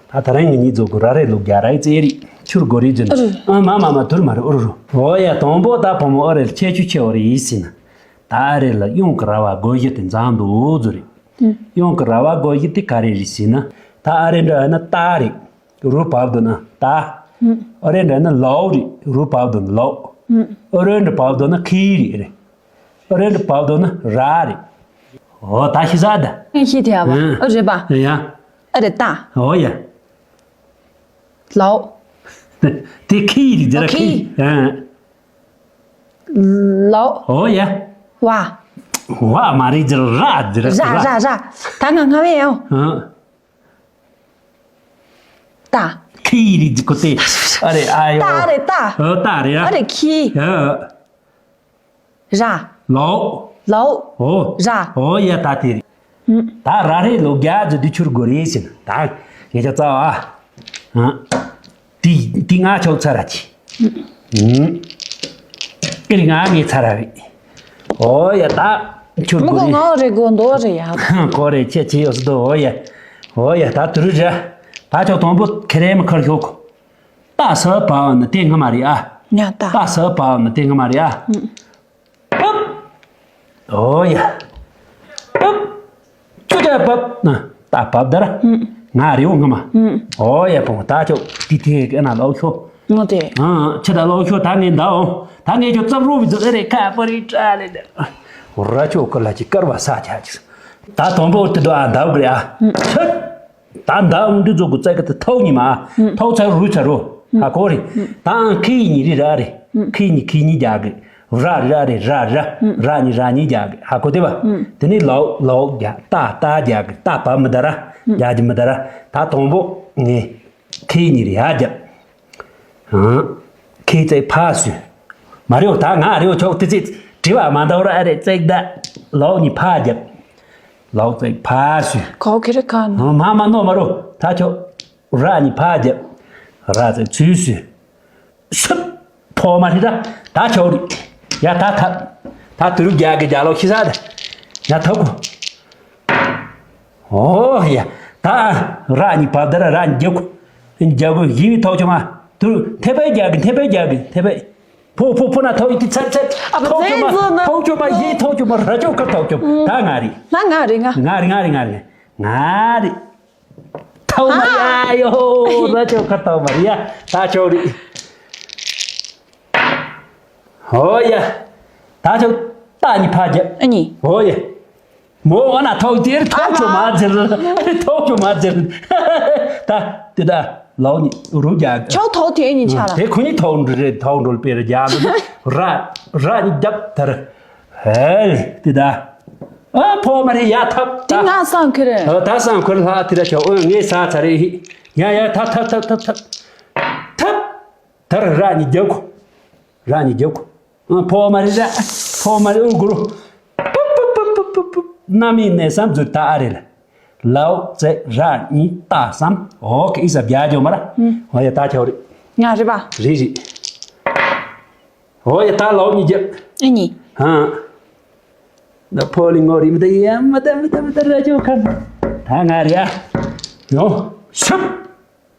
ད་ད་རིང་ངེད་གཉིས་རྫོགས་གུ་ར་རེ་ལུག་རྒྱ་ར་ཡི་བཙལ་རི། ཆུར་སྒོ་རི་རྫུན། ཨ་མ་མ་མ་དུར་མ་རེ་ཨུ་རུ་རུ། ཨོ་ཡ་དང་པོ་ད་བུ་མོ་ཨུ་རེ་ལ་ཁྱད་ཆོས་ཆེ་བ་རེ་ཡིན་སྲིད་ན། ད་ཨ་རེ་ལ་གཡོན་གི་ར་བ་སྒོ་བཞི་དེ་འཛམ་དུ་འུ་ཟུ་རེད། གཡོན་གི་ར་བ་སྒོ་བཞི་དེ་ག་རེ་རེད་ཟེར་ན། ད་ཨ་རེ་འདྲ་ཡོད་ན་ཏ་རེད། རུ་བབ་འདུག་ན་ཏ། ཨ་རེ་འདྲ་ཡོད་ན་ལའོ་རེད། རུ་བབ་འདུག་ན་ལའོ། ཨ་རེ་འདྲ་བབ་འདུག་ན་ཁི་རེད་རེད། ཨ་རེ་འདྲ་བབ་འདུག་ན་ར་རེད། འོ་ད་ཤི་ས་ད། ངས་ཤི་དེ་ཨ་བ། ཨ་རེད་པ། ཡ། ཨ་རེ་ཏ། འོ་ཡ། ལའོ། དེ་ཁི་རེད་ཟེར་ཨ་ཁི། ཁི། ཨ། ལའོ། ཨོ་ཡ། ཝ། ཝ་མ་རེད་ཟེར་ར་ཟེར་ར་ར་ར་ར། ད་ང་ང་བས་ཡང་། ཨ། ཏ། ཁི་རེད་ཟེར་ཁོ་དེ། ཨ་རེ་ཨ་ཡོ། ཏ་རེད་ཏ། ཨོ་ཏ་རེད་ཨ། ཨ་རེ་ཁི། ཨ། ར། ལའོ། ལའོ། ཨོ། ར། ཨོ་ཡ་ད་དེ་རེད། ད་ར་རེ་ལུག་རྒྱ་ཟེར་དུས་ཆུར་སྒོ་རེ་ཟེར་ན་ད་ངེད་ཅག་རྩ་བ། ཨ། དེ་དེ་ང་ཆོག་ཚར་ར་ཅི། ཨུམ། རིང་ང་ངའི་ཚར་ར་རེད། ཨོ་ཡ་ད། ཁྱོད་མི་གོ་གོ་རེད། ང་རེད་གོ་འདོ་རེད་ཡ། གོ་རེད་ཁྱེད་ཁྱེད་ཡོད་སྲིད་དོ། ཨོ་ཡ། ཨོ་ཡ་ད་དུ་རུ་ར། ད་ཁྱོད་དང་པོ་ཁེ་རེ་མི་ཁར་ཤོག་ད་ས་བ་བ་ནི་དེ་སྔ་མ་རེད་ཨ། ཉ་ད། ད་ས་བ་བ་ནི་དེ་སྔ་མ་རེད་ཨ། ཨུ། ཨོ་ཡ། ཨུ། ཅུ་ཅ་བབ་ན་ད་བབ་ད་ར། ང་རེའུ་ང་མ། ཨོ་ཡ་བོང་ད་ཅོ་ཏི་ཏི་ཨེ་ན་ལོག་ཤོ། ང་དེ། ཨ་ཆི་ད་ལོག་ཤོ་ད་ངས་འདའོ། ད་ངས་ཅོ་ཙབ་རོ་བི་ཛོ་ཨེ་རེ་ཁ་པ་རི་ཏྲ་ལེ་ད། ར་ཅོ་ཀ་ལ་ཅི་ཀར་བ་ས་ཆ་ཅི། ད་དོན་པོ་ཏི་དོ་ཨ་འདའོ་གི་རེ་ཨ། ཆི། ད་མདའ་འདི་ཚོ་གི་རྩེ་གི་དེ་ཐོག་གཉིས་མ། ཐོག་ཚ་རུ་ཚ་རུ། ཧ་གོ་རེད། ད་ཁི་གཉིས་རི་ར་རེད། ཁི་གཉིས་ཁི་གཉིས་རྒྱག་གི། ར་རི་ར་རེད་ར་ར། ར་གཉིས་ར་གཉིས་རྒྱག་གི། ཧ་གོ་དེ་བ། དེ་ནས་ལའོ་ལའོ་རྒྱག་ཏ་ཏ་རྒྱག་གི། ཏ་བ་མི་ད་ར། རྒྱག་གི་མི་ད་ར། ད་དང་པོ་ངས་ཁི་གཉིས་རི་ཡ་རྒྱབ། ཁི་རྩེ་ཕ་སུ། མ་རེའོ་ད་ང་རེའོ་ཆོག་དེ་ཚེ་དྲི་བ་མ་འདའ་ར་ཨ་རེད་རྩེ་ད། ལའོ་གཉིས་ཕ་རྒྱབ། ལའོ་རྩེ་ཕ་སུ། གོ་ཁེ་རེ་ཁ་ན། མ་མ་ནོ་མ་རོ་ད་ཆོག་ར་གཉིས་ཕ་རྒྱབ། ར་རྩེ་ཚུལ་སུ། སུབ། ཕོ་མ་རི་ད་ད་ཆོག་རི། ཡ་ད་ཐབ། ད་དུ་རུ་རྒྱག་གི་རྒྱག་ལོ་ཁི་ས་ད། ཡ་ཐབ་གོ། ཨོ་ཡ། ད་ར་གཉིས་བབ་ད་ར་ར་གཉིས་རྒྱབ་གོ། རྒྱབ་གོ་ཡིན་ཐོག་ཆོ་མ། དུ་ཐེ་པའི་རྒྱག་གི་ཐེ་པའི་རྒྱག་གི་ཐེ་པའི། ཕོ་ཕོ་ཕོ་ན་ཐོག་ཡིན་ཏི་ཚད་ཚད། ཨ་ཐོག་ཆོ་མ། ཐོག་ཆོ་མ་ཡིན་ཐོག་ཆོ་མ་ར་ཆོ་ཁ་ཐོག་ཆོ། ད་ང་རི། ད་ང་རི་ང་། ང་རི་ང་རི་ང་རི། ང་རི། ཐོག་མ་ཡ་ཡོ་ད་ཆོག་ཁ་ཐོག་མ་རི་ཡ་ད་ཆོག་རི། ཧོ་ཡ། ད་ཆོག་ད་ནི་ཕ་རྒྱབ། ཨ་ནི། ཧོ་ཡ། མོ་འོ་ན་ཐོག་དེར་ཐོག་ཆོ་མ་ཟེར། ཐོག་ཆོ་མ་ཟེར། ད་དེ་ད་ལའོ་ནི་རུ་རྒྱག་ཆོག་ཐོག་དེ་ནི་ཆ་ལ། དེ་ཁོ་ནི་ཐོག་འགྲོ་རེད། ཐོག་འགྲོ་པེ་ར་རྒྱག་ར་ར་ནི་རྒྱབ་དར། ཧེ་དེ་ད། ཨ་ཕོ་མ་རེད་ཡ་ཐབ་དེ་ད། ང་སང་ཁེར། ཨ་ད་སང་ཁེར་ལྷ་དེ་ར་ཆོག་ཨོ་ངས་ས་ཚ་རེད་ཧི། ཡ་ཡ་ཐབ་ཐབ་ཐབ་ཐབ་ཐབ། ཐབ། ད་ར་ར་ནི་རྒྱབ་གོ། ར་ནི་རྒྱབ་གོ། ཨ་ཕོ་མ་རེད་ར། ཕོ་མ་རེད་ཨུ་གུ་རུ། པུབ་པུབ་པུབ་པུབ་པུབ་པུབ། གནམ་མེད་ནས་བསམ་ཚུལ་ད་ཨ་རེད་ལ། ལའོ་ཙེ་ར་ནི་ད་བསམ། ཨོ་ཁེ་ཨི་ས་བྱ་ཇོ་མ་ར། ཨོ་ཡ་ད་ཆོག་རེད། ང་རེད་པ། རེད་རེད། ཨོ་ཡ་ད་ལའོ་ནི་རྒྱབ། ཨ་ནི། ཧ། ད་ཕོ་ལི་ངོ་རི་མི་ད་ཡ་མ་ད་མི་ད་མི་ད་ར་ཇོ་ཁ། ད་ང་རེད་ཨ། ཡོ། ཤུབ།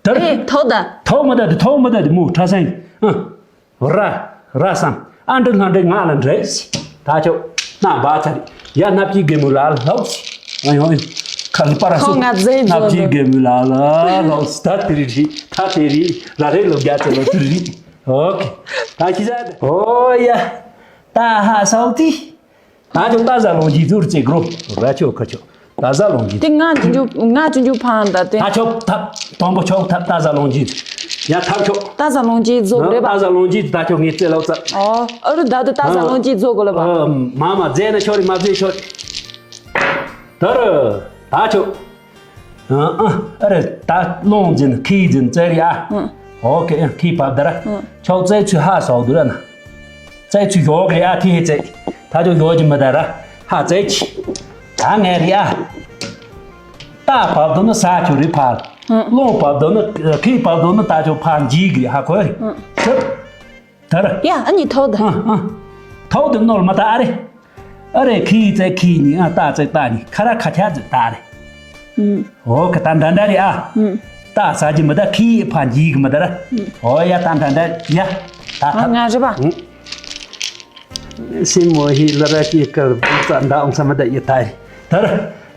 དར། ཨེ་ཐོག་ད། ཐོག་མ་ད་དེ་ཐོག་མ་ད་དེ་མོ་ཁྲ་སེང་། ཨ། ར། ར་སམ། ཨ་འདྲ་ལྷ་འདྲ་ང་ལ་འདྲ། ད་ཆོག་ན་བ་ཚ་རི། ཡ་ནབ་ཀྱི་རྒན་མོ་ལ་ལོག་ཨ་ཡོ་ཡོ། ཁ་ལི་པ་ར་སུ། ཁོ་ང་ཛེ་ཛོ་ནབ་ཀྱི་རྒན་མོ་ལ་ལ་ལོག་ད་དེ་རི་རི། ད་དེ་རི། ར་རེ་ལོ་རྒྱ་ཚ་ལོ་དེ་རི། ཨོ་ཁེ། ད་ཁྱི་ཟ་ད། ཨོ་ཡ། ད་ཧ་སའོ་ཏི། ད་ཆོག་ད་ཟ་ལོང་ཇི་ཟུར་ཙེ་གྲོ། ར་ཆོག་ཁ་ཆོག་ད་ཟ་ལོང་ཇི། དེ་ང་ཅུ་ཅུ་ང་ཅུ་ཅུ་ཕང་ད་དེ། ད་ཆོག་ཐབ། དང་པོ་ཆོག་ཐབ་ད་ཟ་ལོང་ཇི། ཡ་ཐབ་ཆོག་ད་ཟ་ལོང་ཇི་ཟོ་རེ་པ། ད་ཟ་ལོང་ཇི་ད་ཆོག་ངས་ཙེ་ལོ་ཙ། ཨོ་ཨ་རུ་ད་དུ་ད་ཟ་ལོང་ཇི་ཟོ་གོ་ལ་པ། ཨ་མ་མ་ཛེ་ན་ཆོ་རི་མ་ཛེ་ཆོ་རི། ད་རུ་ད་ཆོག་ཨ་ཨ་ཨ་རེ་ད་ལོང་འཛིན་ཁི་འཛིན་ཙེ་རི་ཨ། ཨོ་ཁེ་ཨ་ཁི་བབ་ད་ར། ཆོག་ཙེ་ཚུ་ཧ་སོག་དུ་ར་ན། ཙེ་ཚུ་ཡོག་རེ་ཨ་ཐི་ཧེ་ཙེ། ད་ཆོག་ཡོག་ཅི་མི་ད་ར་ཧ་ཙེ་ཆི། ད་ངས་རི་ཨ། ད་བབ་དུ་ནི་ས་ཆུ་རི་ཕར། ལོང་བབ་དུ་ནི་ཁི་བབ་དུ་ནི་ད་ཆོག་ཕར་འཇིག་རི་ཧ་གོ་རི། ད་ར། ཡ་ཨ་ནི་ཐོག་ད། ཨ་ཨ། ཐོག་ཏུ་ནོར་མ་ད་ཨ་རེ། ཨ་རེ་ཁི་ཙེ་ཁི་ནི་ཨ་ཏ་ཙེ་ཏ་ནི་ཁ་ར་ཁ་ཆ་ཙེ་ཏ་རེ། ཨུམ། ཨོ་ཁ་ཏ་འདྲ་འདྲ་རེ་ཨ། ཨུམ། ཏ་ས་ཇི་མ་ད་ཁི་ཕ་འཇིག་མ་ད་ར། ཨུམ། ཨོ་ཡ་ཏ་འདྲ་འདྲ་ཡ། ཏ་ཨ་ཐ། ང་རེ་པ། ཨུམ། སེམས་མོ་ཧི་ལ་ར་ཀི་ཀར་བུ་ཙ་འདའ་ཨོང་ས་མ་ད་ཡ་ཏ་རེ། ད་ར།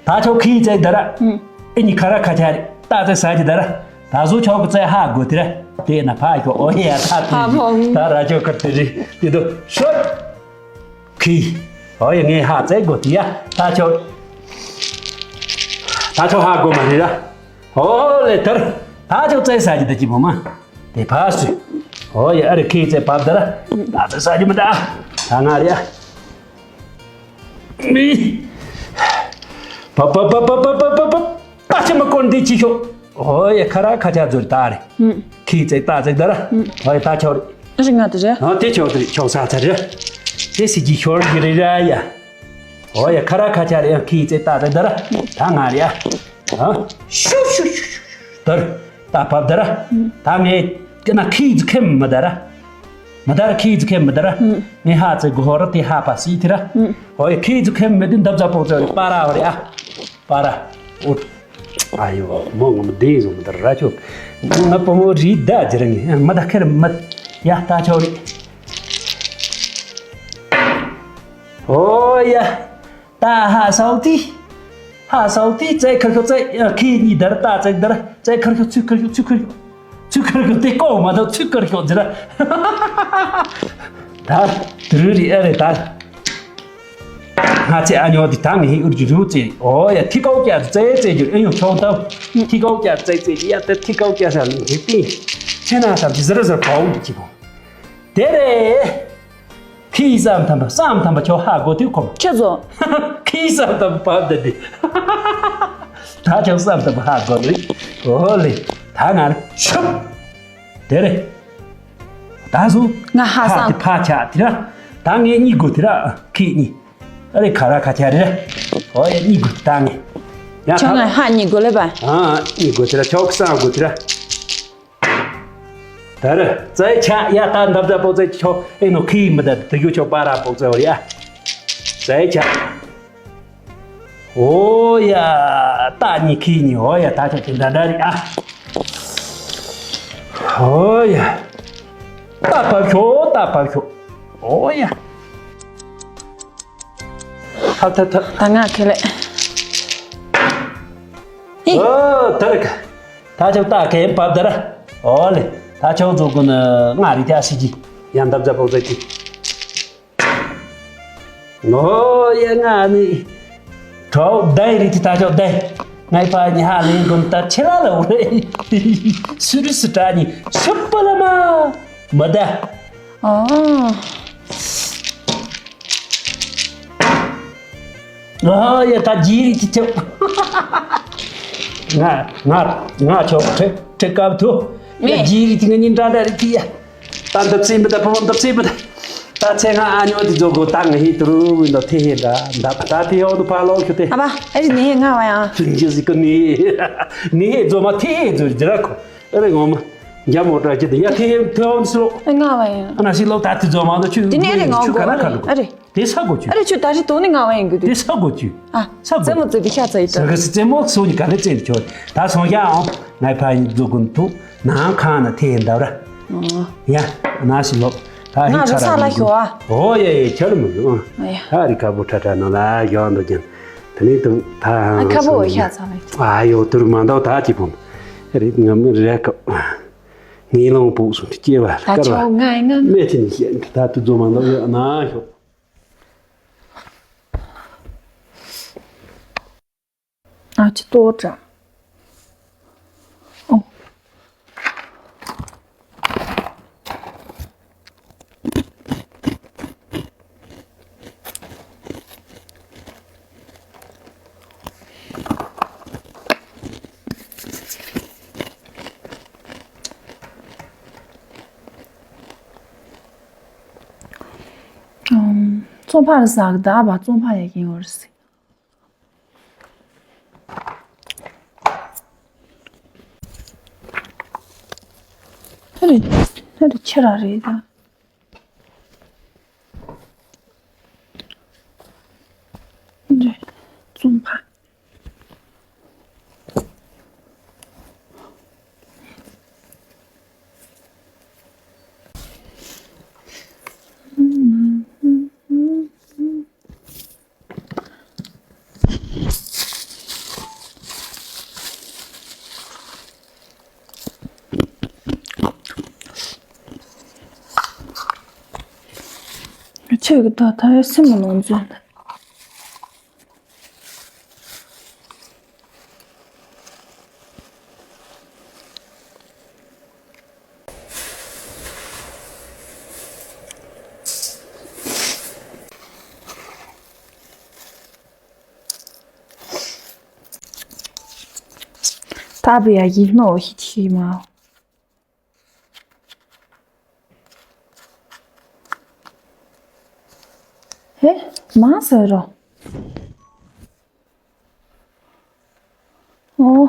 ད་ཆོག་ཁི་ཙེ་ད་ར། ཨུམ། ཨེ་ནི་ཁ་ར་ཁ་ཆ་རེ། ཏ་ཙེ་ས་ཇི་ད་ར། ད་བཟོ་ཆོག་གི་ཙེ་ཧ་གོ་དེ་ར། དེ་ན་ཕ་གོ་ཨོ་ཡ་ཐ་ཧ་མོ། དེ་ད་ར་ཆོག་གི་དེ་རི་དེ་དོ་ཤོད། ཁི། ཨོ་ཡ་ངས་ཧ་ཙེ་གོ་དེ་ཡ་ད་ཆོག་ད་ཆོག་ཧ་གོ་མ་རེད་ར། ཨོ་ལེ་དར། ད་ཆོག་ཙེ་ས་ཇི་ད་ཅི་མོ་མ། དེ་ཕ་སུ། ཨོ་ཡ་ཨ་རེ་ཁི་ཙེ་བབ་ད་ར། ད་ཙེ་ས་ཇི་མ་ད། ད་ང་རེད་ཡ། མི། པ་པ་པ། ད་ཅི་མ་ཀོན་འདི་ཅི་ཤོག་ཨོ་ཡ་ཁ་ར་ཁ་ཆ་ཛོར་ད་རེ། ཁི་ཙེ་ཏ་ཙེ་ད་ར། ཨོ་ཡ་ད་ཆོག་རེ། རི་ང་ད་རེ། ཨ་དེ་ཆོག་དེ་ཆོག་ས་ཚ་རེ། དེ་སི་ཅི་ཤོར་གི་རེ་ར་ཡ། ཨོ་ཡ་ཁ་ར་ཁ་ཆ་རེ་ཡང་ཁི་ཙེ་ཏ་ཙེ་ད་ར། ད་ང་རེ་ཡ། ཨ་ཤུ་ཤུ་ཤུ་ཤུ་ཤུ་ད་ར། ད་བབ་ད་ར། ད་ངས་ཀི་ན་ཁི་ཙེ་ཁེམ་མ་ད་ར། མི་དར་ཁྱེད་ཚོ་ཁེམ་མི་དར། ངས་ཧ་ཚེ་གོ་ར་དེ་ཧ་པ་སི་ཐི་ར། ཨོ་ཡ་ཁྱེད་ཚོ་ཁེམ་མི་དེ་འདབ་ཛ་པོག་ཙེ་རེད་པ་ར་བ་རེད་ཨ། པ་ར། ཨོ། ཨ་ཡོ་མོ་ངོ་མ་དེ་ཡིན་ཟོ་མི་དར་ར་ཆོག་ང་བུ་མོ་རི་ད་ཇི་ར་ངས་མི་ད་ཁེར་མི། ཡ་ད་ཆོག་རེད། ཨོ་ཡ། ད་ཧ་སའུ་ཏི། ཧ་སའུ་ཏི་ཙེ་ཁར་ཤོ་ཙེ་ཁི་ནི་དར་ད་ཙེ་དར་ཙེ་ཁར་ཤོ་ཚུ་ཁར་ཤོ་ཚུ་ཁར་ཤོ། ཚུ་ཁར་ཤོ་ཏེ་ཀོ་མ་ད་ཚུ་ཁར་ཤོ་ཛི་ར། ད་དུ་རུ་རི་ཨ་རེ་ད། ང་ཚེ་ཨ་ཉོ་དི་ད་ངི་ཧི་ཨུར་ཇུ་རུ་ཙེ་ཨོ་ཡ་ཐི་ཀའུ་ཀྱ་ཙེ་ཙེ་ཇུ་ཨེ་ཡོ་ཆོ་ད། ཐི་ཀའུ་ཀྱ་ཙེ་ཙེ་ཡ་ད་ཐི་ཀའུ་ཀྱ་ས་ལུ་ཏི་ཏི། ཆེ་ན་ས་ཏི་ཛི་ར་ཛི་ར་པའུ་ཅི་གོ། དེ་རེད། ཁྱི་བསམ་ཐམ་པ་བསམ་ཐམ་པ་ཁྱོད་ཧ་གོ་དུས་ཁོམ། ཁྱེད་ཚོ། ཁྱི་བསམ་ཐམ་པ་བབ་ད་དེ། ད་ཁྱོད་བསམ་ཐམ་པ་ཧ་གོ་ལེ། ཨོ་ལེ། ད་ང་རེ་ཤུབ། དེ་རེད། ད་སུ། ང་ཧ་ཧ་བསམ། དེ་ཕ་ཆ་དེ་ར། ད་ངས་གཉིད་དགོས་དེ་ར། ཁྱི་གཉིད། ཨ་རེ་ཁ་ར་ཁ་ཆ་རེ་ར། ཨོ་ཡ་གཉིད་དགོས་ད་ངས། ཡ་ཁྱོད་ད། ང་ཧ་གཉིད་དགོས་ལེ་པ། ཨ་གཉིད་དགོས་དེ་ར་ཁྱོད་བསམ་དགོས་དེ་ར། ད་རེ་ཙའི་ཆ་ཡ་ད་འདབ་ད་པོ་ཙའི་ཆོ་ཨེ་ནོ་ཁི་མི་ད་དུ་ཡོ་ཆོ་པ་ར་པོ་ཙའི་བ་ཡ། ཙའི་ཆ། ཨོ་ཡ། ད་ནི་ཁི་ནི་ཨོ་ཡ་ད་ཆོ་ཏི་འདྲ་འདྲ་རི་ཨ། ཨོ་ཡ། ད་པ་ཤོ་ད་པ་ཤོ། ཨོ་ཡ། ཐ་ཐ་ཐ། ད་ང་ཁེ་ལེ། ཧི། ཨོ་ད་རེ་ཀ། ད་ཆོག་ད་གན་བབ་ད་ར། ཨོ་ལེ། ད་ཆོག་ཛོ་གུན་ང་རི་ཏ་སི་ཇི། ཡང་འདབ་ཛ་པོག་ཛ་ཅི། ཨོ་ཡ་ང་ནི། གྲོགས་བདའ་རི་ཏི་ད་ཆོག་བདའ། ངའི་ཕ་ཉི་ཧ་ལེན་གུན་ད་ཆེ་ལ་ལ་འུ་རེ། སུ་རི་སུ་ཏྲ་ཉི་སུ་པ་ལ་མ། མ་ད། ཨོ། ཨ་ཡ་ད་ཇི་རི་ཅི་ཆོ། ང་ང་ང་ཆོ་ཁྲེ་ཁྲེ་ཀབ་ཐུ། ཡ་མེ། ཇི་རི་ཅི་ང་ཉིན་འདྲ་འདྲ་རི་ཅི་ཡ། ད་འདབ་སེ་མི་ད་པོ་འདབ་སེ་མི་ད། ད་ཚེ་ང་ཨ་ཉོ་དི་ཛོ་གོ་ད་ང་ཧི་ཏུ་རུ་ཝིན་དོ་ཐེ་ཧེ་ད་འདབ་ད་ཐེ་ཧོ་དུ་ཕ་ལོ་ཁྱོ་ཏེ། ཨ་བ་ཨེ་རི་ནེ་ཧེ་ང་བ་ཡང་། ཅུན་ཅི་ཟི་ཀ་ནེ་ཧེ་ནེ་ཧེ་ཛོ་མ་ཐེ་ཧེ་ཛོ་ཇི་ར་ཁོ། ཨ་རེ་ངོ་མ། རྒྱ་མོ་ཏྲ་ཅི་དེ་ཡ་ཐེ་ཐེ་ཨོན་སི་ལོ། ཨ་ང་བ་ཡང་། ཨ་ན་སི་ལོ་ད་ཐི་ཛོ་མ་ལོ་ཆུ། དེ་ནས་ཨ་རེ་ངོ་ཆུ་ག་ན་ག་ལོ། ཨ་རེ། དེ་ས་གོ་ཆུ། ཨ་རེ་ཆུ་ད་རི་དོ་ནི་ང་བ་ཡང་གི་དེ་དེ། ས་གོ་ཆུ། ཨ། ས་གོ་ཙེ་མོ་ཙེ་དེ་ཤ་ཚ་ཡི་ཏོ། ས་ག་སི་ཙེ་མོ་སོ་ནི་ག་ལེ་ཙེ་ཆོ། ད་སོང་ཤ་ཨོ། ངའི་ཕ་ཡིན་ཛོ་གུན་ཐུ་ནང་ཁང་ན་ཐེ་ཡིན་ད་ར། ཨོ། ཡ། ན་སི་ལོ། ད་ང་ཧི་རུ་ས་ལ་ཤོ་ཨ། ཨོ་ཡ་ཡ་ཁྱ་ལ་མི་ཡོང་། ཨ་ཡ། ད་རི་ཁ་བོ་ཁྲ་ཁྲ་ནོ་ལ་ཡོང་འདུག་ཀྱང་། དེ་ནས་དུ་ད་ཨ་ཁ་བོ་ཤ་ཚ་ལ། ཨ་ཡོ་དུར་མ་འདའོ་ད་ཅི་ཕོམ། རི་ང་མི་རེ་ཁ། ངའི་ལོང་པོ་སུ་སྐྱེ་བ་ད་དཀར་བ། ཆོ་ང་ཡི་ང་། སྨད་ཅི་ནི་ཤེས་ད་དུ་ཛོ་མ་འདའོ་ཡ་ན་ཤོ། ཨ་ཅི་ཏོ་ཀྲ། ཨོ། ཙོང་ཕག་ཟག་ད་བ་ཙོང་ཕག་ཡ་ཡིན་བར་སི། ཧ་རེ་ཧ་རེ་ཆེ་ར་རེད་ད། འདི་ཙོང་ཕག་ཁྱོད་ཀྱི་ད་ལྟ་སེམས་ནང་འཛུལ། ད་བུ་ཡ་ཡིན་ནོ་ཧི་ཆི་མ། ཧེ། མ་ཟེར་རོ། ཨོ།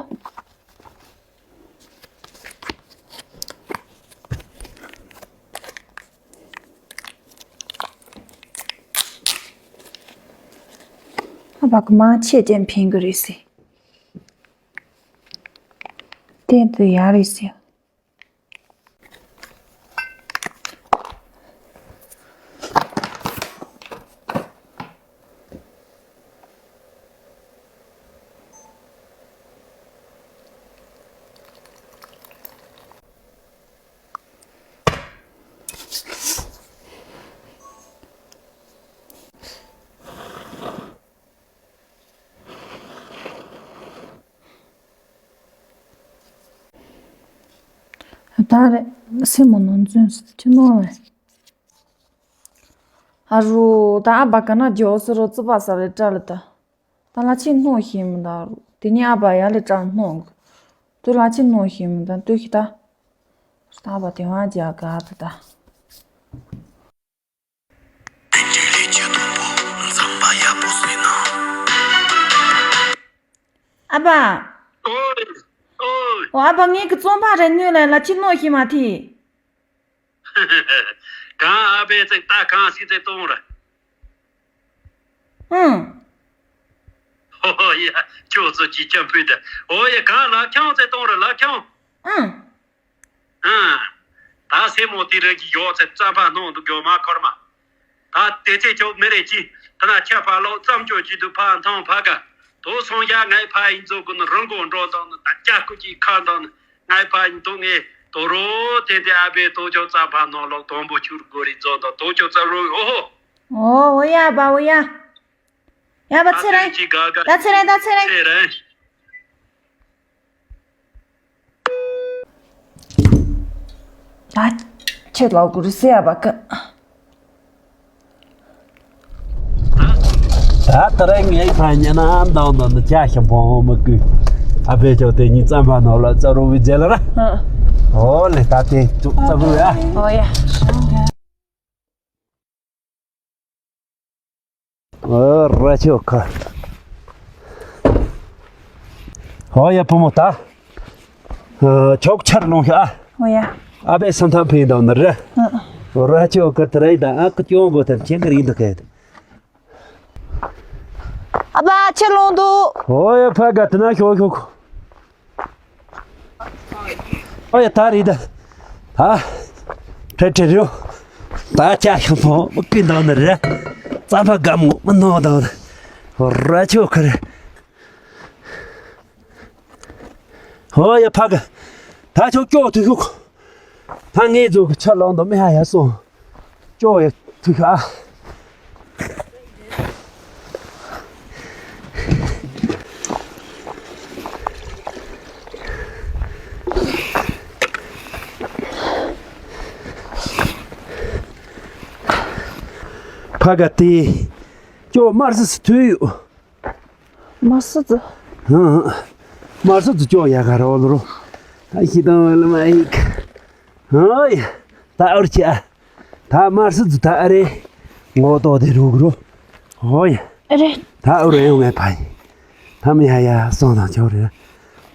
ཨ་ཕ་གི་མ་ཆེ་ཅན་ཕན་གི་རེད་ཟེར། དེ་དུ་ཡ་རེད་ཟེར། ད་རེ་སེ་མོ་ནང་འཛུལ་སི་ཅི་ནོ་བས། ཨ་རུ་ད་ཨ་བ་ག་ན་ཇོ་སི་རོ་ཙི་པ་ས་རེ་ཏྲ་ལ་ད། ད་ལ་ཆེ་སྣོ་ཤེས་མི་ད་རུ་དེ་ནི་ཨ་བ་ཡ་ལེ་ཏྲ་སྣོ་གི། དུ་ལ་ཆེ་སྣོ་ཤེས་མི་ད་དུ་ཤི་ད། ད་བ་དེ་བ་ཇ་ག་ད་ད། ཨ་ཕ། ཨོ། ཨོ། ཨོ་ཨ་ཕ། ངེད་ཀྱི་རྩོམ་པ་རེ་ནོས་ལ་ལ་ཕྱིར་ནོ་ཤི་མ་ཐི། གང་ཨ་ཕས་ཙེག་ད་གང་སི་ཙེག་གཏོང་ར། ཨང་། ཨོ་ཡ། ཁྱོད་ཚོ་ཅི་ཅམ་ཕུད་ད། ཨོ་ཡ། གང་ལ་ཁྱང་ཙེག་གཏོང་ར་ལ་ཁྱང་། ཨང་། ཨ། ད་སེ་མོ་དེ་རིགས་ཀྱི་ཡོག་ཚད་རྩམ་པ་སྣོན་འདུག་གོ་མ་འཁོར་མ། ད་དེ་ཚེ་ཁྱོད་མི་རེད་ཀྱི། ད་ན་ཁྱབ་པ་ལོག་རྩམ་ཅོ་ཅི་འདུག་ཕ་ཐང་ཕ་ག། དོ་སོང་ཡ་ངའི་ཕ་ཡིན་ཚོ་ཀུན་རང་གོ་འགྲོ་དང་ནི་ད་ཅག་ཀུ་ཅི་ཁ་དང་ནི་ངའི་ཕ་ཡིན་དུ་ངས་དོ་རོ་དེ་དེ་ཨ་བའི་དོ་ཅོ་རྩམ་པ་སྣོན་ལོག་དོན་པོ་ཆུར་གོ་རི་རྫོང་དང་དོ་ཅོ་རྩམ་རོ་ཨོ་ཧོ། ཨོ་ཨོ་ཡ་བ་ཨོ་ཡ། ཡ་བ་ཚེ་རིང་། ད་ཚེ་རིང་ད་ཚེ་རིང་། ཚེ་རིང་། ད་ཁྱེད་ལོག་གུ་རུ་སེ་ཡ་བ་ཀ། ད་ད་རེས་ངའི་ཕ་ཉེ་ན་འདང་འདང་འདི་ཅག་ཞིག་བོང་མི་ཀུ། ཨ་ཕས་ཀྱང་དེ་གཉིས་རྩམ་པ་ནོར་ལ་རྩ་རུ་བི་རྫེ་ལ་ར། ཨོ་ལེ་ད་དེ་ཅུག་རྩ་བུ་ཡ། ཨོ་ཡ། ཨ་ར་ཆོ་ཁ། ཨོ་ཡ་བུ་མོ་ད། ཨ་ཆོག་ཆར་ལོང་ཤ། ཨོ་ཡ། ཨ་བས་སམ་ཐམ་ཕིན་དང་ནི་རེད། ཨ་ར་ཆོ་ཁ་དེ་རེད་ད་ཨ་ཁུ་ཅོང་གོ་ཐར་ཆེན་གི་རིང་དུ་ཁེ། ཨ་ཕ་ཆེ་ལོང་དུ། ཨོ་ཡ་ཕ་ག་དེ་ན་ཤོག་ཤོག་ཨོ་ཡ་ད་རེད་ད། ད། ཁྲེ་ཁྲེ་རེད། ད་ཅག་ཤོག་མོ་མི་ཀི་འདང་ནི་རེད། རྩམ་པ་དགའ་མོ་མི་ནོ་དང་། ར་ཆོ་ཁར། ཨོ་ཡ་ཕ་ག། ད་ཆོག་ཅོག་ཐུ་ཤོག་ད་ངས་ཚོ་གི་ཆ་ལོང་དུ་མི་ཧ་ཡ་སོང་། ཅོག་ཡ་ཐུ་ཤོག་ཨ། ཕ་ག་ཏི། ཅོག་དམར་སི་སི་ཐུ་ཡོད། མ་སི་ཙི། ཧང་། མ་སི་ཙི་ཅོག་ཡ་ག་རོ་ལོ་རོ། ད་ཤི་དང་ལ་མ་ཡིག་ཧང་ཡ། ད་ཨར་ཅི་ཨ། ད་མ་སི་ཙི་ད་ཨ་རེ། ངོ་ཏོ་དེ་རུག་རོ། ཧོ་ཡ། ཨ་རེ། ད་ཨུ་རེ་ཡོང་ངའི་ཕ་ཡིན། ད་མི་ཡ་ཡ་སོང་དང་ཅོག་རེ།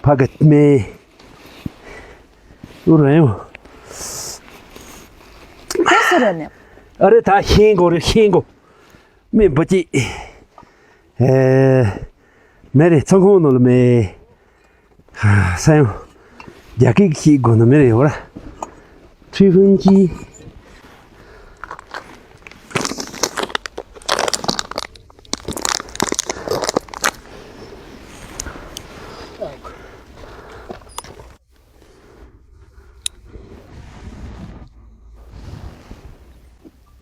ཕ་གི་མེ། ཨུ་རེ་ཡོང་། ཨ་སི་རེ་ནི། ཨ་རེ་ད་ཤེས་གོ་རེ་ཤེས་གོ། མི་འབུ་ཅི། ཨེ། མེ་རེ་ཚང་ཁོང་ནོ་ལ་མེ། ས་ཡོང་། རྒྱ་སྐད་ཤེས་དགོས་ན་མེ་རེ་ཡོད་ར། ཁྲི་ཧུན་གྱི།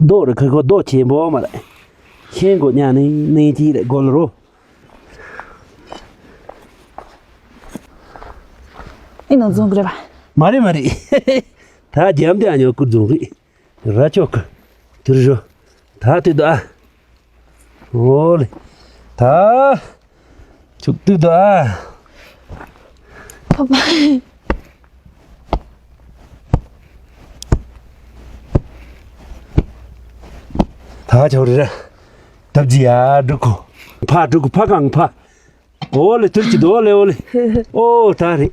རྡོ་རུ་ཁ་ཁོ་རྡོ་ཆེན་པོ་མ་རེད། ཤིང་གོ་ཉ་ནི་ནི་ཅི་རེད་གོ་ལ་རོ། ཨེ་ནོ་རྫོང་གི་རེད་པ། མ་རེད་མ་རེད། ད་རྒྱམ་དེ་ཨ་ཉོ་ཀུར་རྫོང་རེད། ར་ཅོ་ཀ་དུར་རོ། ད་དེ་ད། ཨོ་ལེ། ད། ཚུགས་དུས་ད། ཕ་ཕ། ད་ཆོག་རེད། ད་བརྗིད་ཡ་འགྲུག་གོ། ཕ་འགྲུག་གོ་ཕ་གང་ཕ། ཨོ་ལེ་དུར་གྱི་དོ་ལེ་ཨོ་ལེ། ཨོ་ད་རེད།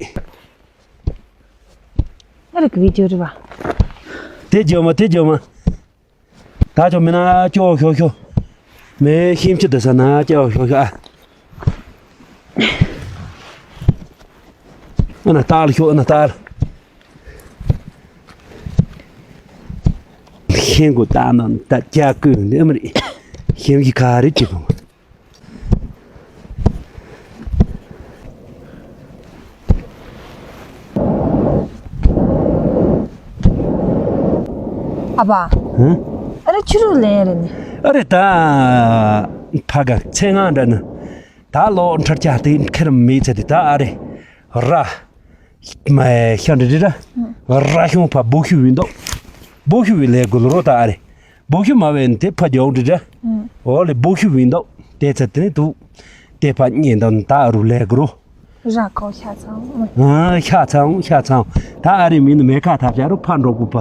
ཨ་རེ་གི་བི་ཌིའོ་རེད་པ། དེ་བརྗོད་མ་དེ་བརྗོད་མ། ད་ཅོ་མི་ན་ཅོ་ཤོ་ཤོ། མེ་ཤིང་ཆུ་དེ་ས་ན་ཅེའོ་ཤོ་ཤོ་ཨ། ཨ་ན་སྟག་ལ་ཤོ་ཨ་ན་སྟག་ལ། ཤིང་གོ་ད་ན་ད་ཅག་ཀུན་འདི་ཨ་མ་རེད། ཤིང་གི་ཁ་རེད་ཅི་གོ། ཨ་ཕ། ཧུམ། ཨ་རེ་ཆུ་རུ་ལེན་རེད་ནི། ཨ་རེ་ད། ཕ་ག་ཚེ་ང་འདྲ་ནི། ད་ལོ་འཕྲུལ་ཆས་དེ་ཁེར་མི་ཚེ་དེ་ད་ཨ་རེ། ར། མ་ཤ་འདྲ་འདྲ་ར། ར་ཤོང་ཕ་སྦུག་ཤུ་བིན་འདུག་སྦུག་ཤུ་བི་ལས་དགོས་ལོ་རོ་ད་ཨ་རེ། སྦུག་ཤུ་མ་བས་ནི་དེ་ཕ་རྒྱག་འདྲ་འདྲ། འོ་ལེ་སྦུག་ཤུ་བིན་འདུག་དེ་ཚེ་དེ་ནི་དུ། དེ་ཕ་གཉེན་དང་ད་རུ་ལས་དགོས་རོ། ར་ཁོ་ཤ་ཚང་། ཨ་ཤ་ཚང་ཤ་ཚང་། ད་ཨ་རེ་མིན་ནི་མེ་ཁ་ཐབ་ཤ་རུ་ཕ་འགྲོ་དགོས་པ།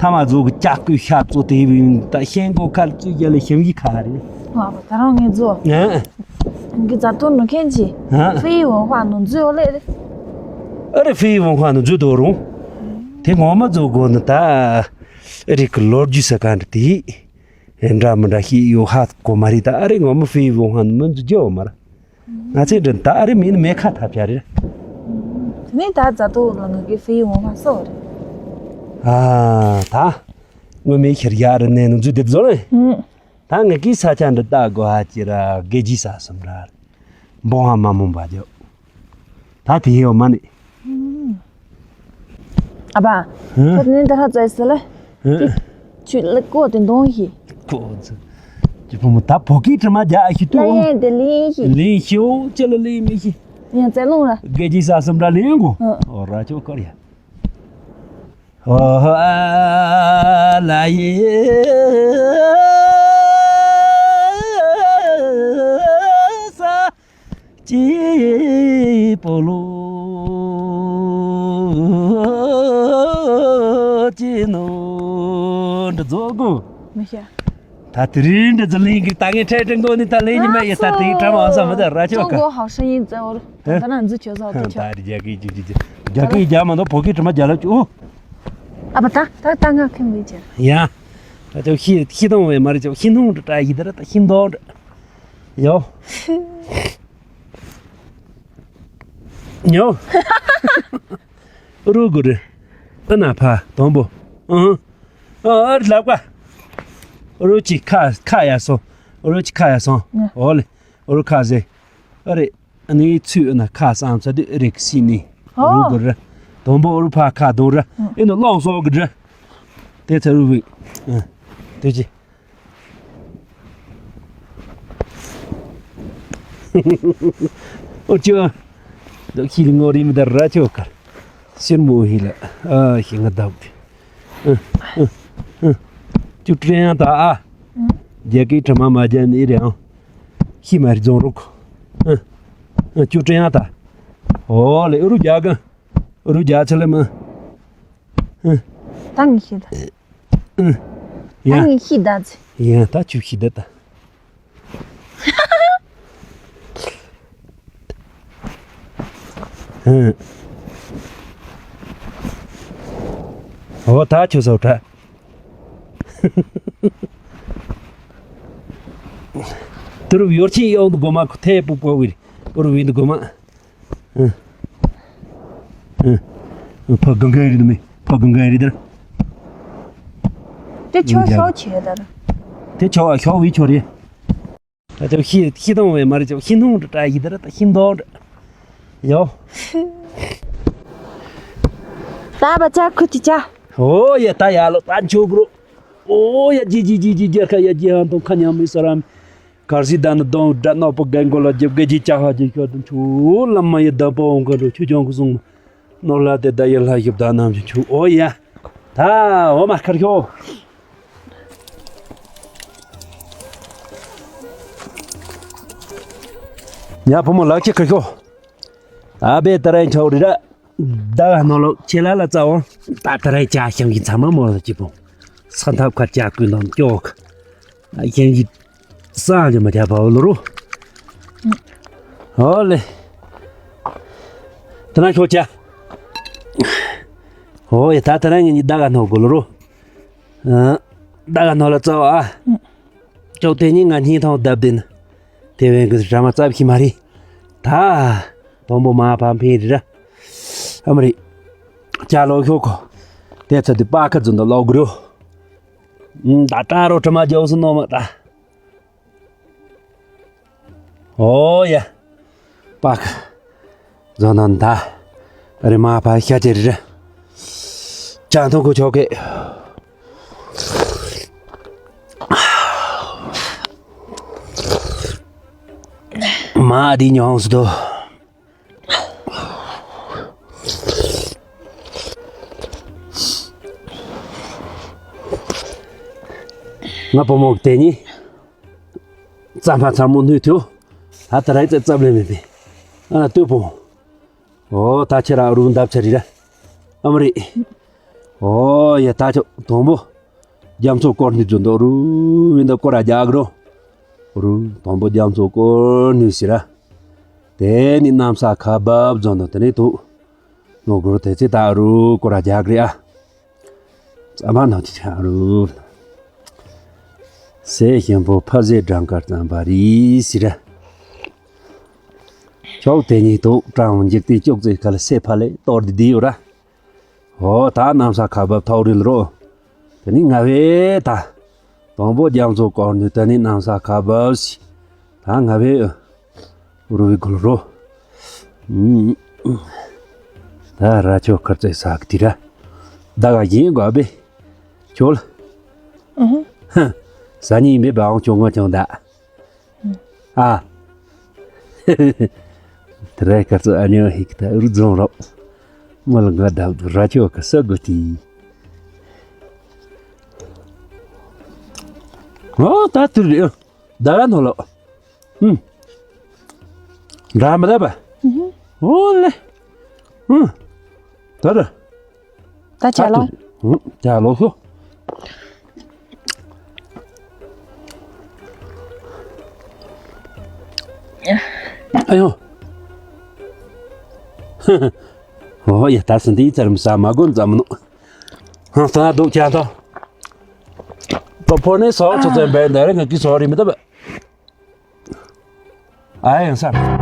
ཐ་མ་ཛོ་གི་ལྕགས་ཀྱུ་ཤ་ཚོ་དེ་བིན་ད་ཤེན་གོ་ཁལ་ཚུ་རྒྱ་ལེ་ཤིང་གི་ཁ་རེ། ང་ད་རང་ངེ་ཛོ། ཨ། གི་ཛ་ཏོ་ནུ་ཁན་ཅི། ཧ། ཧྥེ་ཡི་ཝང་ཧྭ་ནུ་ཛུ་ཡོ་ལེ་རེ། ཨ་རེ་ཧྥེ་ཡི་ཝང་ཧྭ་ནུ་ཛུ་དོ་རུང་། དེ་ངོ་མ་ཛོ་གོ་ནི་ད། ཨ་རེ་གི་ལོ་རྒྱུས་ས་ག་འདྲ་དེ། འདྲ་མི་འདྲ་ཤི་ཡོ་ཧ་གོ་མ་རེད་ད་ཨ་རེ་ངོ་མ་ཧྥེ་ཡི་ཝང་ཧྭ་ནུ་མི་ཛུ་ཇོ་མ་ར། ང་ཚེ་འདྲ་ད་ཨ་རེ་མིན་མེ་ཁ་ཐབ་ཤ་རེ། དེ་ནས་ད་ཛ་ཏོ་ལ་ང་གི་ཧྥེ་ཡི་ཝང་ཧྭ་སོ་རེ། ཨ་ད། ངོ་མེ་ཁྱེར་ཡ་རེ་ནས་ནུ་ཛུ་དེབ་ཛོ་རེ། ད་ངེད་ཀྱི་ས་ཆ་འདི་ལྟ་དགོས་ཧ་ཅི་ར་དགེ་རྒྱུ་ས་གསུམ་ར། འབོ་ཧ་མ་མོང་པ་ཇོ། ད་དེ་ཡོད་མ་ནི། ཨ་ཕ། ཧུ། ཁྱོད་ནི་འདི་ཧ་ཙེ་ཟེར་ལེ། ཧུ། ཁྱོད་ལ་ཀོ་དེ་འདོང་ཧི། ཀོ་ཙི། ཅི་ཕོ་མོ་ད་བོ་ཀི་དྲི་མ་རྒྱ་ཨ་ཤི་ཏུ། ལ་ཡན་དེ་ལིན་ཧི། ལིན་ཤི་འོ་ཅི་ལ་ལིན་མི་ཤི། ཡང་ཙེ་ལོང་ར། དགེ་རྒྱུ་ས་གསུམ་ར་ལིན་གོ། ཧུ། འོ་ར་ཅོ་ཀར་ཡ། ཨོ་ཧ་ལ་ཡེ་ས་ཅི་པོ་ལོ་ཅི་ནོ་འདྲ་ཛོ་གོ། མི་ཤ། ད་དེ་རིང་འདྲ་ཛི་ལིང་གི་ད་ངས་ཁྲལ་དྲན་གོ་ནི་ད་ལིང་ཉི་མ་ཡེ་ད་དེ་གྲམ་ཨང་ས་མི་ད་ར་ཆོ་ཀ། 中国好声音在我 ད་ན་འཛུ་ཆོས་ཚོགས་ད་ཆོག་ད་རི་རྒྱ་གི་རྒྱུ་རྒྱུ་རྒྱ་གི་རྒྱ་མ་ནོ་བོ་གི་དྲི་མ་རྒྱ་ལ་ཅུ། ཨ་པ་ད་ད་ད་ང་ཁེམ་བི་ཅེ། ཡ། ད་ཅོ་ཤི་ཤི་དང་བས་མ་རི་ཅོ་ཤི་ནུང་འདྲ་ཡི་ད་ར་ད་ཤི་འདོ་འདྲ། ཡོ། ཉོ། རུ་གུ་རི། ཨ་ན་ཕ་དང་པོ། ཨང་། ཨ་ཨ་རི་ལབ་ཀ། རུ་ཅི་ཁ་ཁ་ཡ་སོང་། རུ་ཅི་ཁ་ཡ་སོང་། ཨོ་ལེ། རུ་ཁ་ཟེ། ཨ་རེ། ཨ་ནི་ཚུ་ཨ་ན་ཁ་སང་ཚ་དུ་ཨ་རེ་ཁ་སི་ནི། ཨོ། རུ་གུ་རི། དང་པོ་རུ་ཕ་ཁ་དང་རི། ཨ་ནི་ལོག་སོང་གི་རི། དེ་ཚ་རུ་བི། ཨ། དེ་ཅི། ཨོ་ཅོ། ད་ཁྱི་ལི་ངོ་རི་མི་ད་ར་ཅོ་ཀ། སེར་མོ་ཧི་ལ། ཨ་ཤི་ང་ད་བུ། ཨ་ཨ་ཨ། ཅུ་ཀྲེན་ཡང་ད་ཨ། རྒྱ་སྐད་དྲི་མ་མ་རྒྱ་ནི་རེད་ཨང་། ཤི་མ་རི་རྫོང་རུག་ཨ་ཨ་ཅུ་ཀྲེན་ཡང་ད། ཨོ་ལེ་ཨུ་རུ་རྒྱ་ག་ཨུ་རུ་རྒྱ་ཚ་ལེ་མ། ཨ། ད་ངི་ཤི་ད། ཨ། ཡ། ད་ངི་ཤི་ད་ཚེ། ཡ་ད་ཅུ་ཤི་ད་ད། ཨོ་ད་ཁྱོད་སོ་ད། དུ་རུ་ཡོར་ཆིན་ཡོང་དུ་གོ་མ་ཁོ་ཐེ་པུ་པོ་བིར་པུ་རུ་བིན་དུ་གོ་མ། ཕ་གང་ག་རི་དུ་མི་ཕ་གང་ག་རི་དར། དེ་ཆོ་ཤོ་ཆེ་དར། དེ་ཆོ་ཤོ་བི་ཆོ་རི། ད་ཅོ་ཤི་ཤི་དང་བས་མ་རེད་ཅོ་ཤི་ནུང་འདྲ་ཡི་དར་ད་ཤི་འདོ་འདྲ། ཡོ། ད་བ་ཅ་ཁུ་ཅི་ཅ། ཨོ་ཡ་ད་ཡ་ལོ་ད་ཆོ་གུ་རོ། ཨོ་ཡ་ཇི་ཇི་ཇི་ཇི་རྒྱ་ཁ་ཡ་ཇི་ཧང་དང་ཁ་ཉམས་མི་ས་རམ། གར་སི་ད་ནི་དང་དགྲ་ནག་པོ་རྒན་གོ་ལ་རྒྱབ་དགེ་ཇི་ཅ་ཧ་ཇི་ཤོ་དང་ཆུ་ལམ་མ་ཡི་ད་པོ་འོང་ག་འགྲོ་ཆུ་ལྗང་ཁུ་སོང་། ནོར་ལ་དེ་ད་ཡི་ལྷ་ཞིབ་ད་ནམ་ཞིག་ཆུ་ཨོ་ཡ། ད་འོ་མ་ཁར་ཤོ། ཡ་བུ་མོ་ལག་ཁྱེར་ཁར་ཤོ། ཨ་བེ་ད་ར་ཡིན་ཆོག་རི་ར། ད་ག་ནོ་ལོ་ཁྱེད་ལ་ལ་ཙའོ། ད་ད་ར་ཡི་ཅ་ཤམ་གྱི་ཚ་མ་མོ་ལ་ཅི་བུ། ས་འཐབ་ཁ་ཅ་ཀུན་དང་ཅོག་ཡན་གྱི་སང་ལ་མ་རྒྱབ་པ་ལོ་རུ། ཨོ་ལེ། ད་ན་ཤོ་ཅ། ཨོ་ཡ་ད་ད་ན་ངེད་གཉིས་ད་ག་ནོ་གོ་ལོ་རུ། ཨ། ད་ག་ནོ་ལ་ཙའོ་ཨ། ཅོག་དེ་ཉིན་ང་སྙིང་ཐང་བརྡབ་བསྡད་ནི། དེ་བས་གི་ར་མ་ཙབ་ཤི་མ་རེད། ད། དང་པོ་མ་ཕམ་ཕིན་རི་ར། ཨ་མ་རེད། ཅ་ལོ་ཤོག་གོ། དེ་ཚོ་དེ་པ་ཁ་རྫུན་དུ་ལོག་གི་རོ། ད་ཀྲ་རོ་ཀྲ་མ་རྒྱོབ་སུ་ནོ་མ་ད། ཨོ་ཡ། པག་བཟོ་ནོ་ད། རི་མ་ཕ་ཤ་ཅེ་རི་ར། ཅང་ཐུང་གུ་ཆོ་གེ། མ་དེ་ཉོང་སུ་དོ། ང་བུ་མོ་དེ་ནི། རྩམ་པ་ཚ་མོ་ནུས་ཐུ། ད་ལྟ་ར་ཙེ་རྩབ་ལེ་མེད་པས། ཨ་ལ་ལྟོས་པོ། ཨོ་ད་ཁྱེད་ར་རུ་འདབ་ཆ་རི་ར། ཨ་མ་རི། ཨོ་ཡ་ད་ཆོ་དང་པོ། རྒྱ་མཚོ་སྐོར་ནི་རྫུན་དོ་རུ་བིན་ད་སྐོར་ར་རྒྱག་རོ། རུ་དང་པོ་རྒྱ་མཚོ་སྐོར་ནི་ཟེར་ར། དེ་ནི་གནམ་ས་ཁ་འབབ་རྫོན་དོ་དེ་ནི་དུ། ནོ་གུ་རུ་དེ་ཚེ་ད་རུ་སྐོར་ར་རྒྱག་རི་ཨ། ཙམ་མ་ནང་དུ་ཆ་རུ། སེ་ཞིམ་པོ་ཕ་ཟེ་སྦྲང་དཀར་རྩམ་པ་རི་ཟེར་ར། ཕྱོགས་དེ་ཉིད་དུ་ཀྲང་འཇིག་རྟེན་ཅོག་ཙེ་ཁ་ལ་སེ་ཕ་ལེ་གཏོར་དེ་དེ་ཡོད་ར། ཨོ་ད་གནམ་ས་ཁ་འབབ་ཐོག་རིལ་རོ། དེ་ནི་ང་བས་ད། དང་པོ་རྒྱ་མཚོ་སྐོར་ནི་དེ་ནི་གནམ་ས་ཁ་འབབ་ཞིག་ད་ང་བས་རུ་བའི་གུལ་རོ། ད་ར་ཆོ་ཁར་ཙེ་ས་གི་དི་ར། ད་ག་ཡིན་དགོས་པས། ཁྱོད། ཧ། ས་ཉིན་མེད་པའང་ཁྱོད་ངོ་ཆུང་ད། ཨ། དེ་རེ་ཁ་ཚོ་ཨ་ཉོ་ཧིག་ད་རུ་རྫོང་རོགས། མོ་ལ་ང་བདག་ཏུ་ར་ཆོ་ཁ་ས་དགོས་ཏི། ཨོ་ད་དུ་རེ། ད་ར་ནོ་ལོ། ཧུམ། འདྲ་མི་ལ་བ། ཨོ་ལེ། ཧུམ། ད་ར། ད་ཅ་ལོ། ཨ་ཅག་ལོ་ཤོ། ཨ་ཡོ། ཨོ་ཡ་ད་སུན་དི་ཙར་མི་ས་མ་གོན་ཙམ་ནོ། ཧང་ས་དུག་ཅག་ཏོ། པོ་ནེ་སོ་ཚོ་ཚོ་བེ་འདར་ང་ཀི་སོ་རི་མི་ཏབ། ཨ་ཡང་ས།